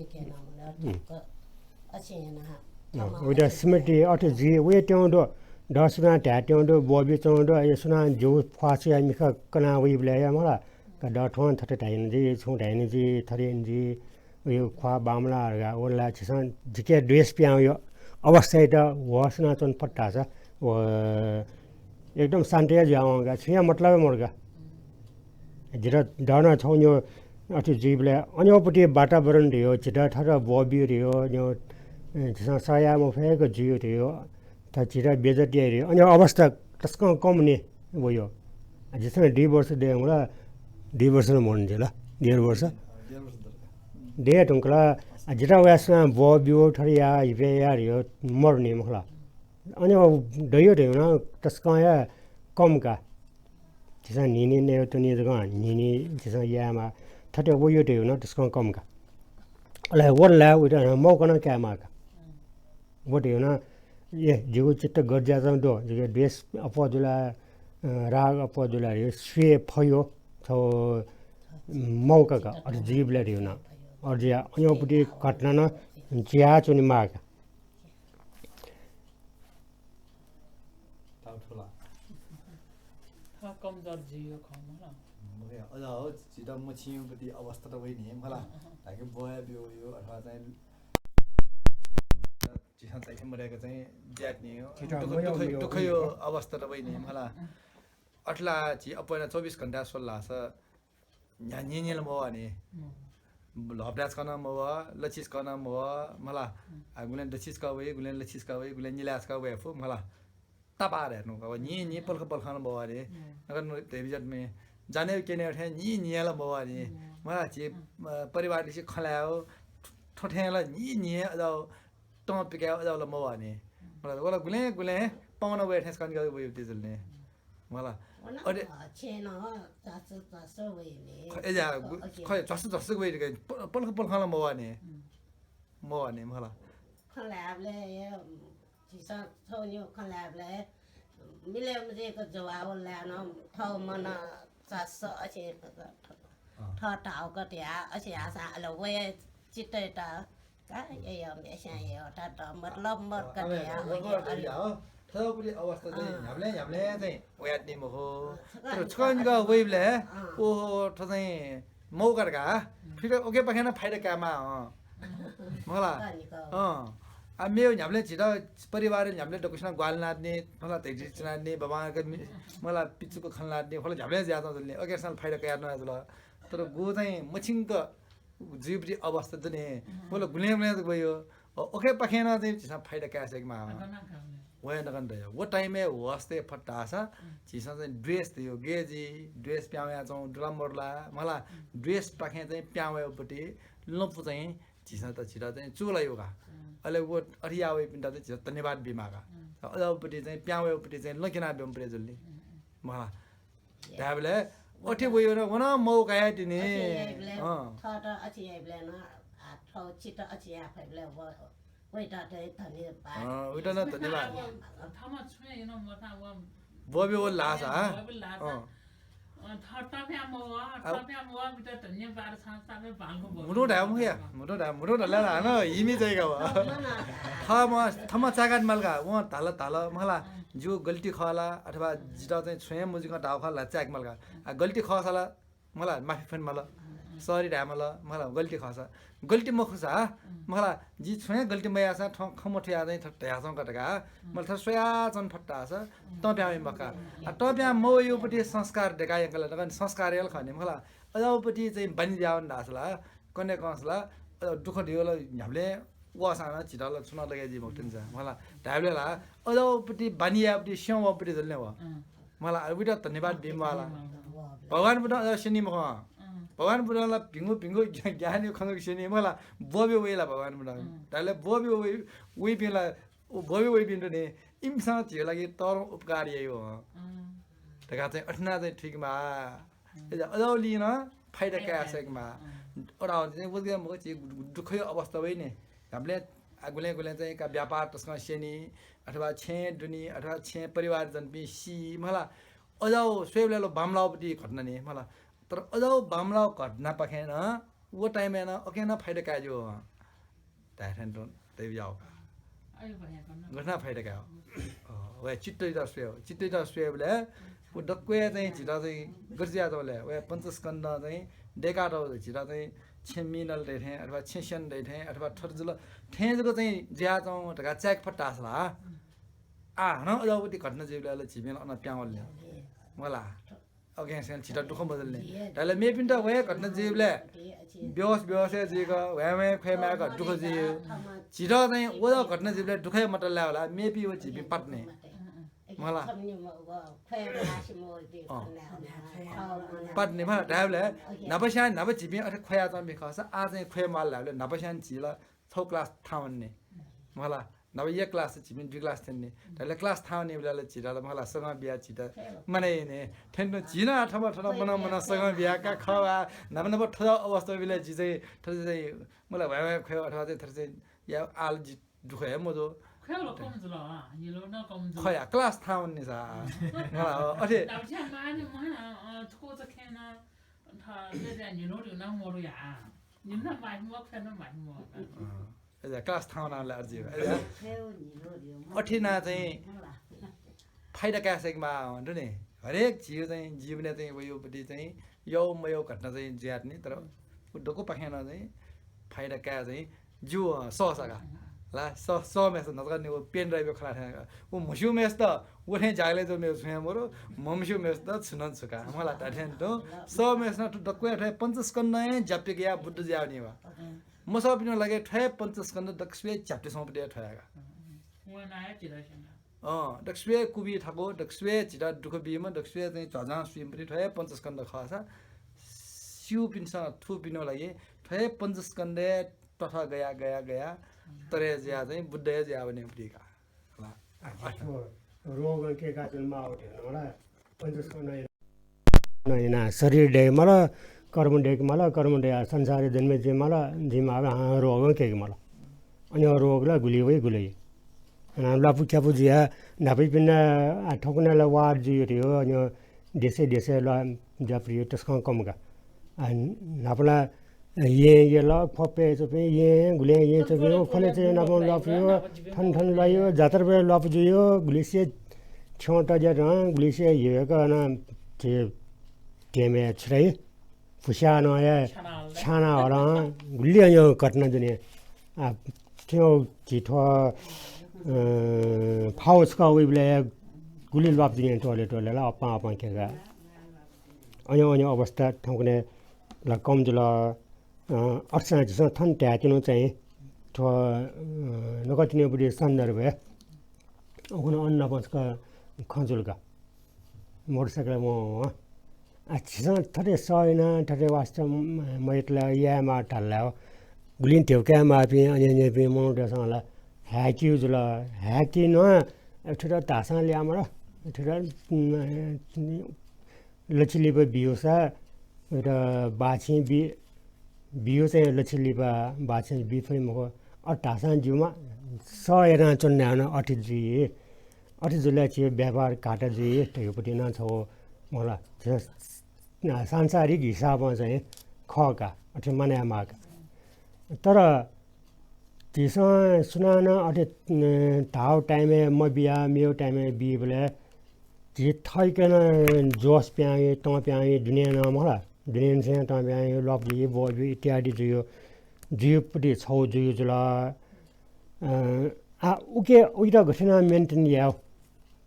उइत स्मृति अथे जुइ, वये त्यं दु, दसुनां धाये त्यं दु, ब्वःबी त्यं दु, अय् सुनां ज्यू ख्वाः छु याये मिखा कना वइबलय् हे मला, का दथुं थथे धाइन जुइ, छुं धाइन जुइ, थथे याइन जुइ, उयो ख्वाः बांमलाः धकाः वल ला झीसं जिके द्वेष पिहां वयो अवस्थायात होश यानाच्वने फत धाःसा व एकदम शान्त हे जुयावं का, छुं हे मतलब हे मदु का। जितः दन छौ न्यू अथे जुइबलय् अन्योपट्टि वातावरण धयो, जितः थथे ब्वःबियो धयो, न्यू, अ, झीसं सह याये मफयेक जुयो धयो, त झीत बेइज्जत याइ धयो, अन्यो अवस्था तसकं कम नि वयो। आ, झीसं दुई वर्ष दये धुंकल, दुई वर्ष नं मदुनि जुल, डेढ वर्ष। डेढ वर्ष दत। दये धुंकल, आ, जितः वयाः सुनां ब्वःबियो, थथे या, हिपय् या धयो, मदुनि मखु ला। अन्यो दयो धयो नं तसकं हे कम का। झीसं न्हिं न्हिं नये त्वने जक न्हिं न्हिं झीसं यायेमाः। थथे वयो धयो नं तसकं कम का। अले वल ला उइत मौका नं कायेमाः का। व धयो नं, ए, जिगु चित्त गज्याचं दु, जिगु द्वेष अप्वः जुला, अ, राग अप्वः जुला, यो स्वये फयो, थ्व मौका का, अथे जुइबलय् धयो नं। अथे जुया अन्योपट्टि घटना नं जुयाच्वने माः का। ताउ थुला। हा, कमजोर जुइयो खः मला। मखु, अझ हो, झीत मछिंयुपट्टि अवस्था त वइ नि मला। अँ, अँ। धाके ब्वःबियो अथवा चाहिँ झीसं चाहिँ मदय्क चाहिँ ज्यात नि हो। झीत दुःख, मयः, दुःख, मयः, दुःखयो मयः। अवस्था त वइ नि मला। अँ। अथे ला झी अप्वः याना चौबिस घण्टा स्वल धाःसा न्ह्याः न्यने ला मवः नि। अँ। ल्हःप्लाय् छकः नं मवः, लच्छि छकः नं मवः, मला। आ, गुलें दच्छि छकः वइ, गुलें लच्छि छकः वइ, गुलें निलाय् छकः वये फु, मला। तापाः धाये धुंकल, व न्हि न्हि पलख पलखं नं मवः नि। नकन धैबिजत मे जाने क्यने थें न्हि न्हि ला मवः नि। मला, झी, अ, परिवार लिसे खँ ल्हायेगु, थ्व थें ला न्हि न्हि अजाउ तं पिकायेगु अजाउ ला मवः नि। मला, वला गुलें गुलें पाहुना वये थें छकः निकः वइ उति जुल नि। मला। अरे। छेँ नं झस झस वइ नि। खः, ए जा, गु-, खः, झस झस वइ नि, प-, पलख पलखं ला मवः नि। मवः नि, मला। खँ ल्हायेबलय् हे, झीसं छगू निगू खँ ल्हायेबलय् मिले मजुइक जवाफ ल्हायेनं थःगु मनं झस अथे अँ। थः धाःगु कथं या, अथे याःसां अले वया चित्तय् त का, यया मेस्यां यया त, त मतलब मत अँ, कथं या, अँ, वया अँ, अले अँ। थःगुपट्टि अवस्था चाहिँ अँ। न्ह्याबलें न्ह्याबलें चाहिँ वयादी मखु। अँ, तर छकः छकः निकः वइबलय्, अँ। ओहो, थ्व चाहिँ मौका धकाः, अँ। फिर ओके पाखें नं फाइदा कायेमाः, अँ। अँ। मला। छकः निकः। अँ। आ, मेव न्ह्याबलें झीत परिवार न्ह्याबलें दक्वसिनं ग्वाहालि यानादीनि, मला, धैर्य चिनादीनि, बाबांक मि-, मला, पिचुक खँ ल्हानादीनि, खोला न्ह्याबलें जुयाच्वं जुल नि, ओके साल फाइदा कयाच्वं जुल। तर गु चाहिँ मछिंक जुइबलय् अवस्था दु नि। अँ। वल गुलें गुलें जक वइ। अ, ओके पाखें नं चाहिँ झीसं फाइदा काये सकेमाः। अ, गन का। वया नकन दइ। व time-य् होसय् फत धाःसा अँ। झीसं चाहिँ द्वेष दइ। गय् जुइ, द्वेष पिहां वयाच्वं, दुला मदुला, मला, अँ। द्वेष पाखें चाहिँ पिहां वयागुपट्टि लँपु चाहिँ झीसं त झीत चाहिँ चूलाइ का। अँ। अले व अथे याः वइपिन्त चाहिँ झीसं धन्यवाद बीमाः का। अँ। अजाउपट्टि चाहिँ पिहां वयागुपट्टि चाहिँ लँ क्यना ब्यूम्ह परे जुल नि। अँ, अँ। मला। धायेबलय् अथे वइ व नं मौका याइतिनि। अथे याइबलय् अँ। थःत अथे याइबलय् नं, आ, थः चित्त अथे याये फइबलय् व, वइत चाहिँ धन्यवाद। अँ, वइत नं धन्यवाद। थःम्हं छुं हे याना मथां व ब्वःब्यु वल धाःसा, ब्वःब्यु वल धाःसा। अँ। अँ, थः तःप्यां मवः, आ, तःप्यां मवःपिन्त धन्यवाद छं सामे भांगु ब्वः। मुदुं धाये मखु या, मुदुं धाये, मुदुं धाल ला हानं हिमि चाहिँ का व। थःम्हं, थःम्हं चाय्कात माल का, वं धाल, धाल, मला, अँ। जिगु गल्ती खः ला, अथवा जितः चाहिँ छुं हे मजुइक धाःगु खः ला चाय्के माल का। आ, गल्ती खःसा ला, मला, माफी फ्वने माल, sorry धाये माल, मला, गल्ती खःसा। गल्ती मखुसा, मला, जि छुं हे गल्ती मयाःसां थ्व खँ मथुयाः चाहिँ थथे धयाच्वंगु का धकाः, मला, थथे स्वयाच्वने फत धाःसा, तःप्यां वइ मखु का। आ, तःप्यां मवयागुपट्टि संस्कार दय्काः यंकल, दकलय् संस्कार यल खः नि, मला, अजाउपट्टि चाहिँ बानी जुयावन धाःसा ला, कन्हय् कंसा ला, अ, दुःख दइ ला न्ह्याबलें वःसां नं झीत ला छुं नं लगे जुइ मखुत नि सा, मला, धायेबलय् ला, अजाउपट्टि बानी यायेपट्टि स्यं वःपट्टि जुल नि व। अँ। मला, अले वइत धन्यवाद बी म्वाः ला। धन्यवाद। भगवान बुद्धं अजाउ स्यनी मखु। अँ। भगवान बुद्धं ला भिंगु, भिंगु ज्ञा-, ज्ञानी खंगु स्यनी, मला, ब्वःब्यु वइ ला भगवान बुद्धं। अँ। धायेबलय् ब्वःब्यु वइ, वइपिं ला, उ ब्वःब्यु वइपिन्त नि, इमिसं झीगु लागि तःधंगु उपकार याइ व। अँ। धकाः चाहिँ अथे याना चाहिँ थुइकेमाः। अय्‌जुयाः अजाउलिं नं फाइदा काये सकेमाः। अथे याःसा चाहिँ व जक मखु, झी दुःखया अवस्था वइ नि। न्ह्याबलें, आ, गुलें गुलें चाहिँ का व्यापार तसकं स्यनी, अथवा छेँ दुनी, अथवा छेँ परिवारजनपिं सी, मला, अजाउ स्वयेबलय् ला बांमलाःगुपट्टि घटना नि, मला। तर अजाउ बांमलाःगु घटनापाखें नं व time-य् नं ओके नं फाइदा काये ज्यू। धाये थें तुं तय् याः का। अय् भया कन। गथे यानाः फाइदा काये हो। अ, वया चित्तयात स्वये हो। चित्तयात स्वयेबलय् व दक्वं चाहिँ झीत चाहिँ गथे जुयाच्वंबलय् वया पञ्चस्कन्धं चाहिँ दय्कातःगु झीत चाहिँ छेँ मिनल दइ थें अथवा छेँ स्यन दइ थें अथवा थथे जुल थें जक चाहिँ जुयाच्वं धकाः चाय्के फत धाःसा ला। आः हानं अजाउपट्टि घटना जुइबलय् ला झीपिं ला अन पिहां वल नि। मला। अगेंसें झीत दुःख मजुल नि। धायेबलय् मेपिन्त व हे घटना जुइबलय् बेहोस बेहोस हे जुइक, ह्वाँय् ह्वाँय् ख्वय् माय्क दुःख जुइ। झीत चाहिँ व हे घटना जुइबलय् दुःख हे मताल धायेबलय् मेपिं व झीपिं पात नि। मला। अँ। पात नि, मला। धायेबलय् न्हापा स्यां न्हापा झीपिं अथे ख्वयाच्वंपिं खःसा आः चाहिँ ख्वये माल धायेबलय् न्हापा स्यां झी ला छगू class थाहां वने नि। मला। न्हापा एक class, झीपिं दुई class थ्यन नि। धायेबलय् class थाहां वनीबलय् ला झीत ला, मला, सगं बियाः झीत मानय् याइ नि। थें तुं झी नं थःम्हं थःम्हं मनं मनं सगं बियाः का खः वा, न्हापा न्हापा थज्याःगु अवस्था वइबलय् झी चाहिँ थथे चाहिँ, मला, ह्वाँय् ह्वाँय् ख्वये अथवा चाहिँ थथे चाहिँ याः, आः ला जि दुःख हे मजू। ख्वये ला कम जुल, अँ, न्हिलौ नं कम जुल। खः या, class थाहां वने नि सा। मला, अथे। अँ। अय्‌जुयाः class थाहां वनाः ला अर्जी। अय्‌जुयाः अथे यानाः चाहिँ फाइदा काये सकेमाः धुन नि। हरेक झीगु चाहिँ जीवनय् चाहिँ वयागुपट्टि चाहिँ यःगु मयःगु घटना चाहिँ जुयात नि, तर व दक्वपाखें नं चाहिँ फाइदा काये चाहिँ ज्यू, अँ, सःसा का। ला, स-, सःम्हेसित न्हाचः नि व पेन ड्राइभय् खला थें का। व म्हस्यूम्हेसित व थें जागले जो मेगु छुं हे मरु, म्हमस्यूम्हेसित छु नं छु का। मला धात्थें तुं सःम्हेसिनं थ्व दक्वया थ्व हे पञ्चस्कन्धं हे ज्यापिकया बुद्ध ज्या वनीवा। मसःपिनिगु लागि थ्व हे पञ्चस्कन्ध दक्वसिबय् ज्याप्ति स्वंपति थ्व हे का। अँ, दक्वसिबय् कुबि थाकु, दक्वसिबय् झीत दुःख बीम्ह, दक्वसिबय् चाहिँ झ्वाझ्वां स्वीम्ह पति थ्व हे पञ्चस्कन्ध खःसा, स्यूपिन्सं थुपिनिगु लागि थ्व हे पञ्चस्कन्धय् तथा गया, गया, गया, तरे जुया चाहिँ बुद्ध हे जुया वने पति का। रोगं के का जुन माव थे, होला। पञ्चस्कन्ध याना शरीर दयेके माल, कर्म दयेके माल, कर्म दयाः संसारय् जन्मे जुइ माल, जुइ माल, हां रोगं केके माल। अनि रोग ला गुलि वइ गुलि। अनि ल्वापु ख्यापु जुया न्हापापिन्ना, आ, थौंकन्हय् ला वार जुइ रे हो, अनि देशय् देशय् ला ज्याप्रियो तसकं कम का। आ, न्हापा ला येँ, येँ ला ख्वपय् च्वपय् येँ, गुलें येँ च्वपय् हो, ख्वले चाहिँ नापं ल्वापु यो, थन थन ल्वायो, जात्राबय् ल्वापु जुयो, गुलिसे छ्यं तज्यातं, गुलिसे ह्येक अन थे टेमय् छुराइ, फुस्याः नं या छ्याना हलं, गुलि अयो घटना जुने। आ, थ्यं झी थ्व, अ, फाउ छकः वइबलय् गुलि ल्वापु जुने टोले टोले ला अपां अपां केका। अयो अयो अवस्था थौंकन्हय् ला कम जुल। अ, अथेसां झीसं थन धायेत्यनु चाहिँ थ्व, अ, नकतिनिपुटी सन्दर्भय् उखुन्हु अन नापं छकः खँ जुल का। मोटरसाइकल वं वं। आ, झीसं थथे सः याना, थथे वास्ता म-, मयात ला यायेमाः धाल ला। गुलिं धेबु कायेमाःपिं अज्याःपिं मनूतय्सं ला हाय्‌केगु जुल। हाय्‌के नं, अ, थुत धाःसां ल्यायेमाल। थुत, उम्, लछि लिपा बिउसा, र बाछिं बि-, बिउ चाहिँ लछि लिपा बाछिं बी फइ मखु। अथे धाःसां ज्यूमा सः यानाच्वने नं अथे जुइ। अथे जुल छि व्यापार घाटा जुइ, धैगुपति नं छगू मला। झीसं सांसारिक हिसाबं चाहिँ खः का, अथे माने यायेमाः का। तर झीसं सुनानं अथे, अ, धाउ time-य् मबिया, मेउ time-य् बीबलय् झी थःके नं जोश प्यां वइ, तं प्यां वइ, दुने नं मला। दुनेंनिसें तं प्यां वइ, ल्वापु जुइ, ब्वः ब्यु इत्यादि जुइ, जुइपति छगू जुइ जुल। अ, आ, उके, उइत गथे यानाः maintain यायेगु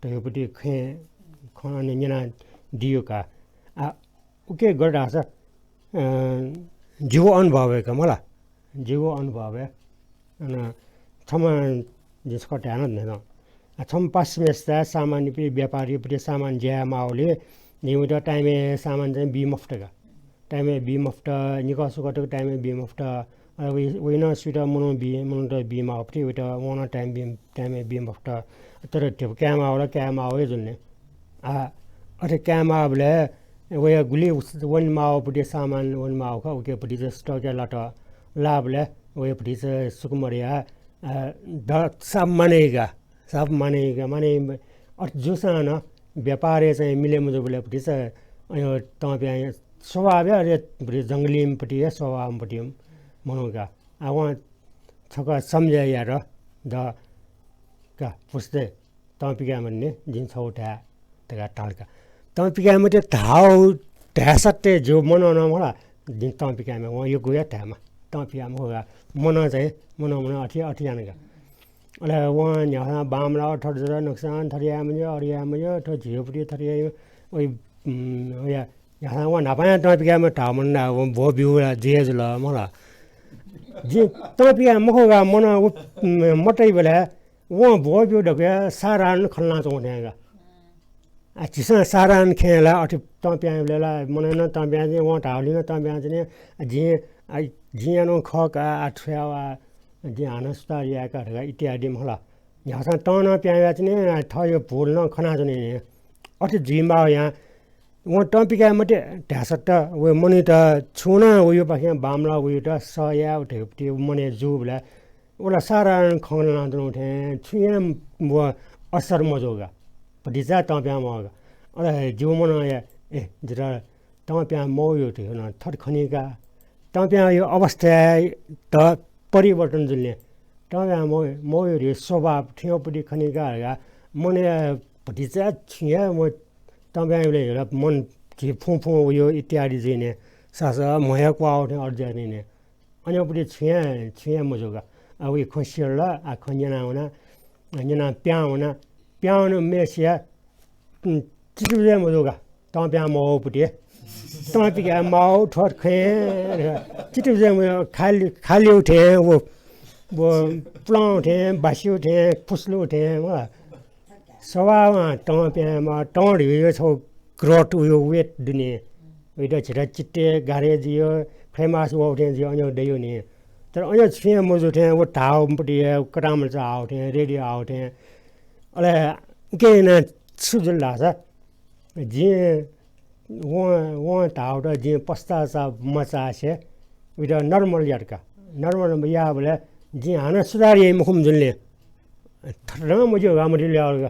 धैगुपति खँय्, खँ नं न्यनादियो का। आ, उके गथे धाःसा, अ, जिगु अनुभवय् का मला, जिगु अनुभवय्। अन छम्ह जिं छकः धाये नं धुन। अ, छम्ह पासाम्हेसित सामान इपिं व्यापारीपति सामान ज्या यायेमाःबलय् जिं वइत time-य् सामान चाहिँ बी मफुत का। Time-य् बी मफुत, निकः सुकः तक time-य् बी मफुत। अ, वइ-, वइ नं सुइत मनू बी, मनूत बी माःपति, वइत वं नं time बी, time-य् बी मफुत। तर धेबु कायेमाःबलय् कायेमाःगु हे जुल नि। आ, अथे कायेमाःबलय् वया गुलि उस-, वनेमाःगुपति सामान वनेमाःगु खः, उके भतिचा stock-य् लात। लाःबलय् वया भतिचा सुकुमरया, अ, द-, सामान मानय् का, सामान मानय् का, मानय्, अथे जूसां नं व्यापारय् चाहिँ मिले मजूबलय् भतिचा अयो तं प्यां स्वभावया अरे भति जंगलीम्हपति हे स्वभावम्हपति मनू का। आ, वं छकः सम्झे यात द का, पुस्ते तं पिकाये मते नि, जिं छगू धाये धकाः धाल का। तं पिकाये मते धाउ धाये सत्ते जिगु मनं नं मला, जिं तं पिकाये मते, वं यक्व हे धायेमाः, तं पिकाये मखु का। मनं चाहिँ, मनं, मनं अथे, अथे याना का। अले वं न्ह्याःसां बांमलाः, थथे जुल, नकसां थथे याये मज्यू, अथे याये मज्यू, थ्व झीगुपति थथे याये, वइ, उम्, वया न्ह्याःसां वं न्हापां हे तं पिकाये मते धाःम्ह नं वं ब्वः ब्यू ला जुया जुल मला। जिं तं पिकाये मखु का, मनं उ, उम्, मतइबलय् वं ब्वः ब्यू धकाः साधारण खँ ल्हानाच्वंगु थें का। आ, झीसं साधारण खँय् ला अथे तं पिकायेबलय् ला मनय् नं तं पिकायेच्वनी, वं धाःगुलिं नं तं पिकायेच्वनी। आ, जिं, आ, जिं यानागु खः का, आ, छु याये वा, जिं हानं सुधार याये का धकाः इत्यादि मला। न्ह्याःसां तं नं पिकायेच्वनी, आ, थःगु भूल नं खनाच्वनी नि। अथे जुइमाःगु यां वं तं पिकाये मते धाये सत्ते, व मनूत छुं नं वयापाखें बांमलाः वयात सह याये धइगु मनय् जूबलय् व ला साधारण खँ ल्हानाच्वंगु थें छुं हे व असर मजू का। भतिचा तं पिकाये मवः का। अले जिगु मनंया, ए, जितः तं पिकाये मवःगु धइगु नं थथे खनी का। तं पिकायेगु अवस्थाय् त परिवर्तन जुल नि। तं पिकाये मवः, मवःगु धइगु स्वभाव थ्यंपति खनी का धकाः मनय् भतिचा छुं हे व तं पिकायेबलय् झी ला मन झी फुं फुं वइगु इत्यादि जुइ नि। सासः म्हया क्वाः थें अथे जुइ नि। अनंपति छुं हे, छुं हे मजू का। आ, वइ खँ स्यल, आ, खँ न्यना वना, आ, न्यना प्यां वना, प्यां वना मेसिया, उम्, चिचुपुचय् मजू का, तं प्यां मवःपुति। तं पिकाये माः थ्व खँय्, चिचुपुचय् मजू, खालि, खालिउ थें, व, व पुलाउ थें, बासिउ थें, फुसलु थें, व। सवावां तं प्यां माः, तं ढियो छौ ग्रोथ उयो वेट दुने। उइत झिटा चित्ते गारे जियो, फेमस वौ थें जियो, अन्यो दयो नि। तर अन्यो छुं मजू थें, व धाउ पति कटामचा आउ थें, रेडियो आउ थें। अले के न छु जुल धाःसा, जिं वं, वं धाउत जिं पश्चाताप मचासे, उइत नर्मल यात का। नर्मल याबले जिं हानं सुधार याइ मखुम जुल नि। थरं मज्यू गा मतिल यावल गा।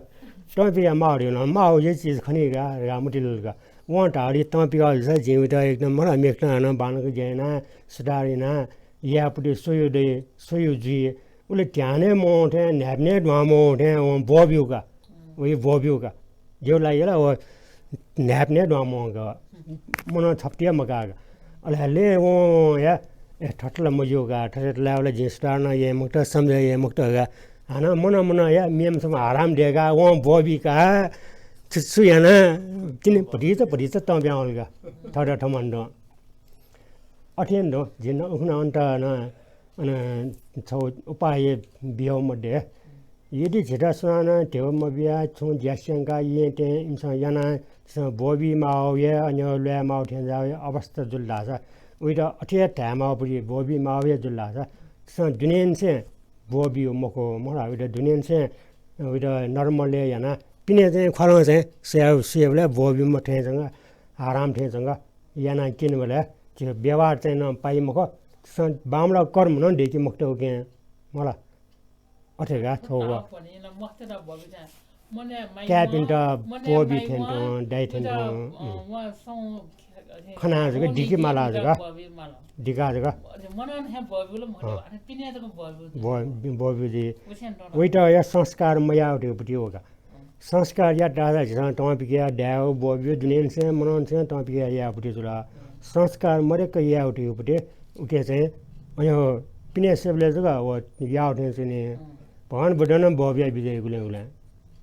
तं पिका माः ढियो न, माः ये चिज खनी गा, गा मतिल गा। वं धाउलि तं पिका जुसा जिं उइत एकदम मला मेखना हानं बानक ज्या याना, सुधार याना, यापुति सोयु दे, सोयु जुइ। उले ध्याने मं थें, न्ह्यापने ध्वां मं थें, वं ब्वब्यू का। वइ ब्वब्यू का। ज्यू ला यला, व न्ह्यापने ध्वां मं का। मनं छप्तिया मका का। अले हले वं या, ए, थथे ला मज्यू का, थथे ला वला जिं सुधार न ये मुक्त, समझे ये मुक्त का। हानं मन मन या, मेम सम आराम दे का, वं ब्वबी का। छु, छु याना, तिने भतिचा, भतिचा तं ब्यां वल का। थदा थमन दं। अथें दं, जिन उखुना अन्त न, अन छौ उपाय बियौ मध्ये। यदि झिता सुनानं धेव मबिया छुं ज्यास्यंका यें तें इमिसं याना झिसं ब्वबी माव ये, अन्य ल्वाये माव थें जाव ये अवस्था जुल धाःसा, उइत अथे हे धाये माव पुति ब्वबी माव ये जुल धाःसा, झिसं दुनेंसें ब्वबी मखु, मखु ला, उइत दुनेंसें उइत नर्मलय् याना, पिने चाहिँ ख्वालं चाहिँ सुया, सुयाबलय् ब्वबी मथें जंगा, आराम थें जंगा, याना किनबलय् झिगः व्यवहार चाहिँ नं पाइ मखु, झिसं बांमलाः कर्म नं दय्‌के मखुत उकें, मला। अथे का थ्व व। काय्‌पिन्त ब्वबी थें तुं, दाइ थें तुं, उम्। खना जक दिके माला जक। दिका जक। ब्व-, ब्वबी दे। उइत या संस्कार मयाः उठे पुति व का। संस्कार यात धाःसा झिसं तं पिकया दायेगु ब्वब्यू, दुनेंसें मनंसें तं पिकया याये पुति जुल। संस्कार मदय्‌क याये उति उपुति उके चाहिँ अयो पिने सेबलय् जक व याउ थें च्वने। भगवान बुद्धं नं ब्वब्या बिज्याइ गुलें गुलें।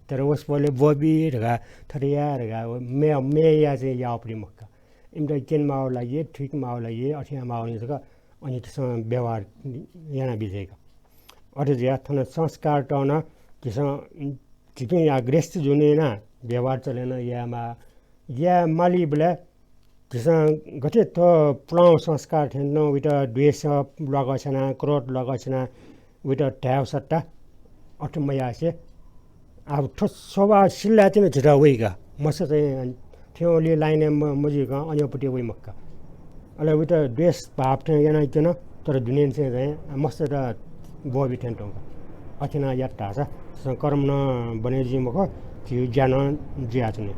तर वसपोलय् ब्वबी धकाः थथे या धकाः व मे, मे या चाहिँ याउ पुति मखु का। इमित क्यनेमाउ लागि, थुइकेमाउ लागि, अथे यामाउ नि जक अनि झिसं व्यवहार याना बिज्याइ का। अथे जुयाः थन संस्कार तन झिसं झीपिं या गृहस्थ जुने याना व्यवहार चले याना याये माः। याये मालीबलय् झीसं गथे थ्व पुलांगु संस्कार थें नं उइत द्वेष ल्वाकछ्याना, क्रोध ल्वाकछ्याना, उइत धायेगु सत्ता अथे मयासे। अब थ्व स्वभाव सिल्लाय् तिनि झित वइ का। मस्त चाहिँ थ्यंवली लाइनय् म-, मजुइक अन्यपट्टि वइ मखु का। अले उइत द्वेष भाव थें यानाक्यन, तर दुनेंसें चाहिँ मस्त त ब्वबी थें तुं का। अथे याना यात धाःसा, झीसं कर्म नं बने जुइ मखु, झीगु ज्या नं जुयाच्वनी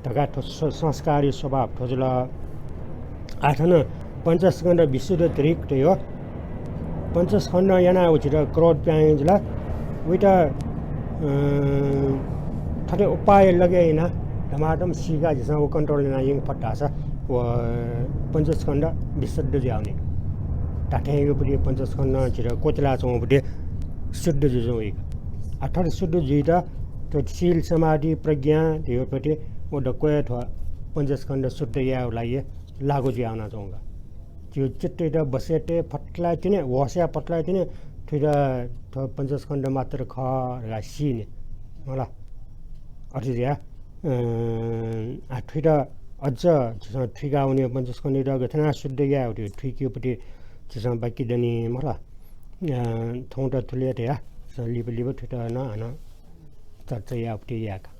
धकाः थ्व स-, संस्कारया स्वभाव थ्व जुल। आः थन पञ्चस्कन्ध विशुद्ध दृक् धयो। पञ्चस्कन्ध यानाः व झीत क्रोध प्यां जुल। उइत, अँ, थथे उपाय लगे यानाः धमाधम सीकाः झीसं व control याना यंके फत धाःसा व पञ्चस्कन्ध विशुद्ध जुयावनी। धात्थें याःगुपट्टि पञ्चस्कन्धं झीत क्वचालाच्वंगुपट्टि शुद्ध जुजुं वइ। आ, थथे शुद्ध जुइत थ्व शील, समाधि, प्रज्ञा धयोपट्टि व दक्व हे थ्व पञ्चस्कन्ध शुद्ध यायेगु लागि लागू जुयावनाच्वंगु का। झीगु चित्तयात बसय् तये फतलाये तिनि, होश याये फतलाये तिनि थुइत थ्व पञ्चस्कन्ध मात्र खः धकाः सीनि। होला। अथे जुयाः, अँ, आ, थुइत अझ झीसं थुइका वने पञ्चस्कन्धयात गथे यानाः शुद्ध याये उति थुइकेपट्टि झीसं बाकी दनि, मला। अँ, थौंत थुलि धयाः झीसं लिपा लिपा थुइत नं हानं चर्चा यायेपट्टि यायेका।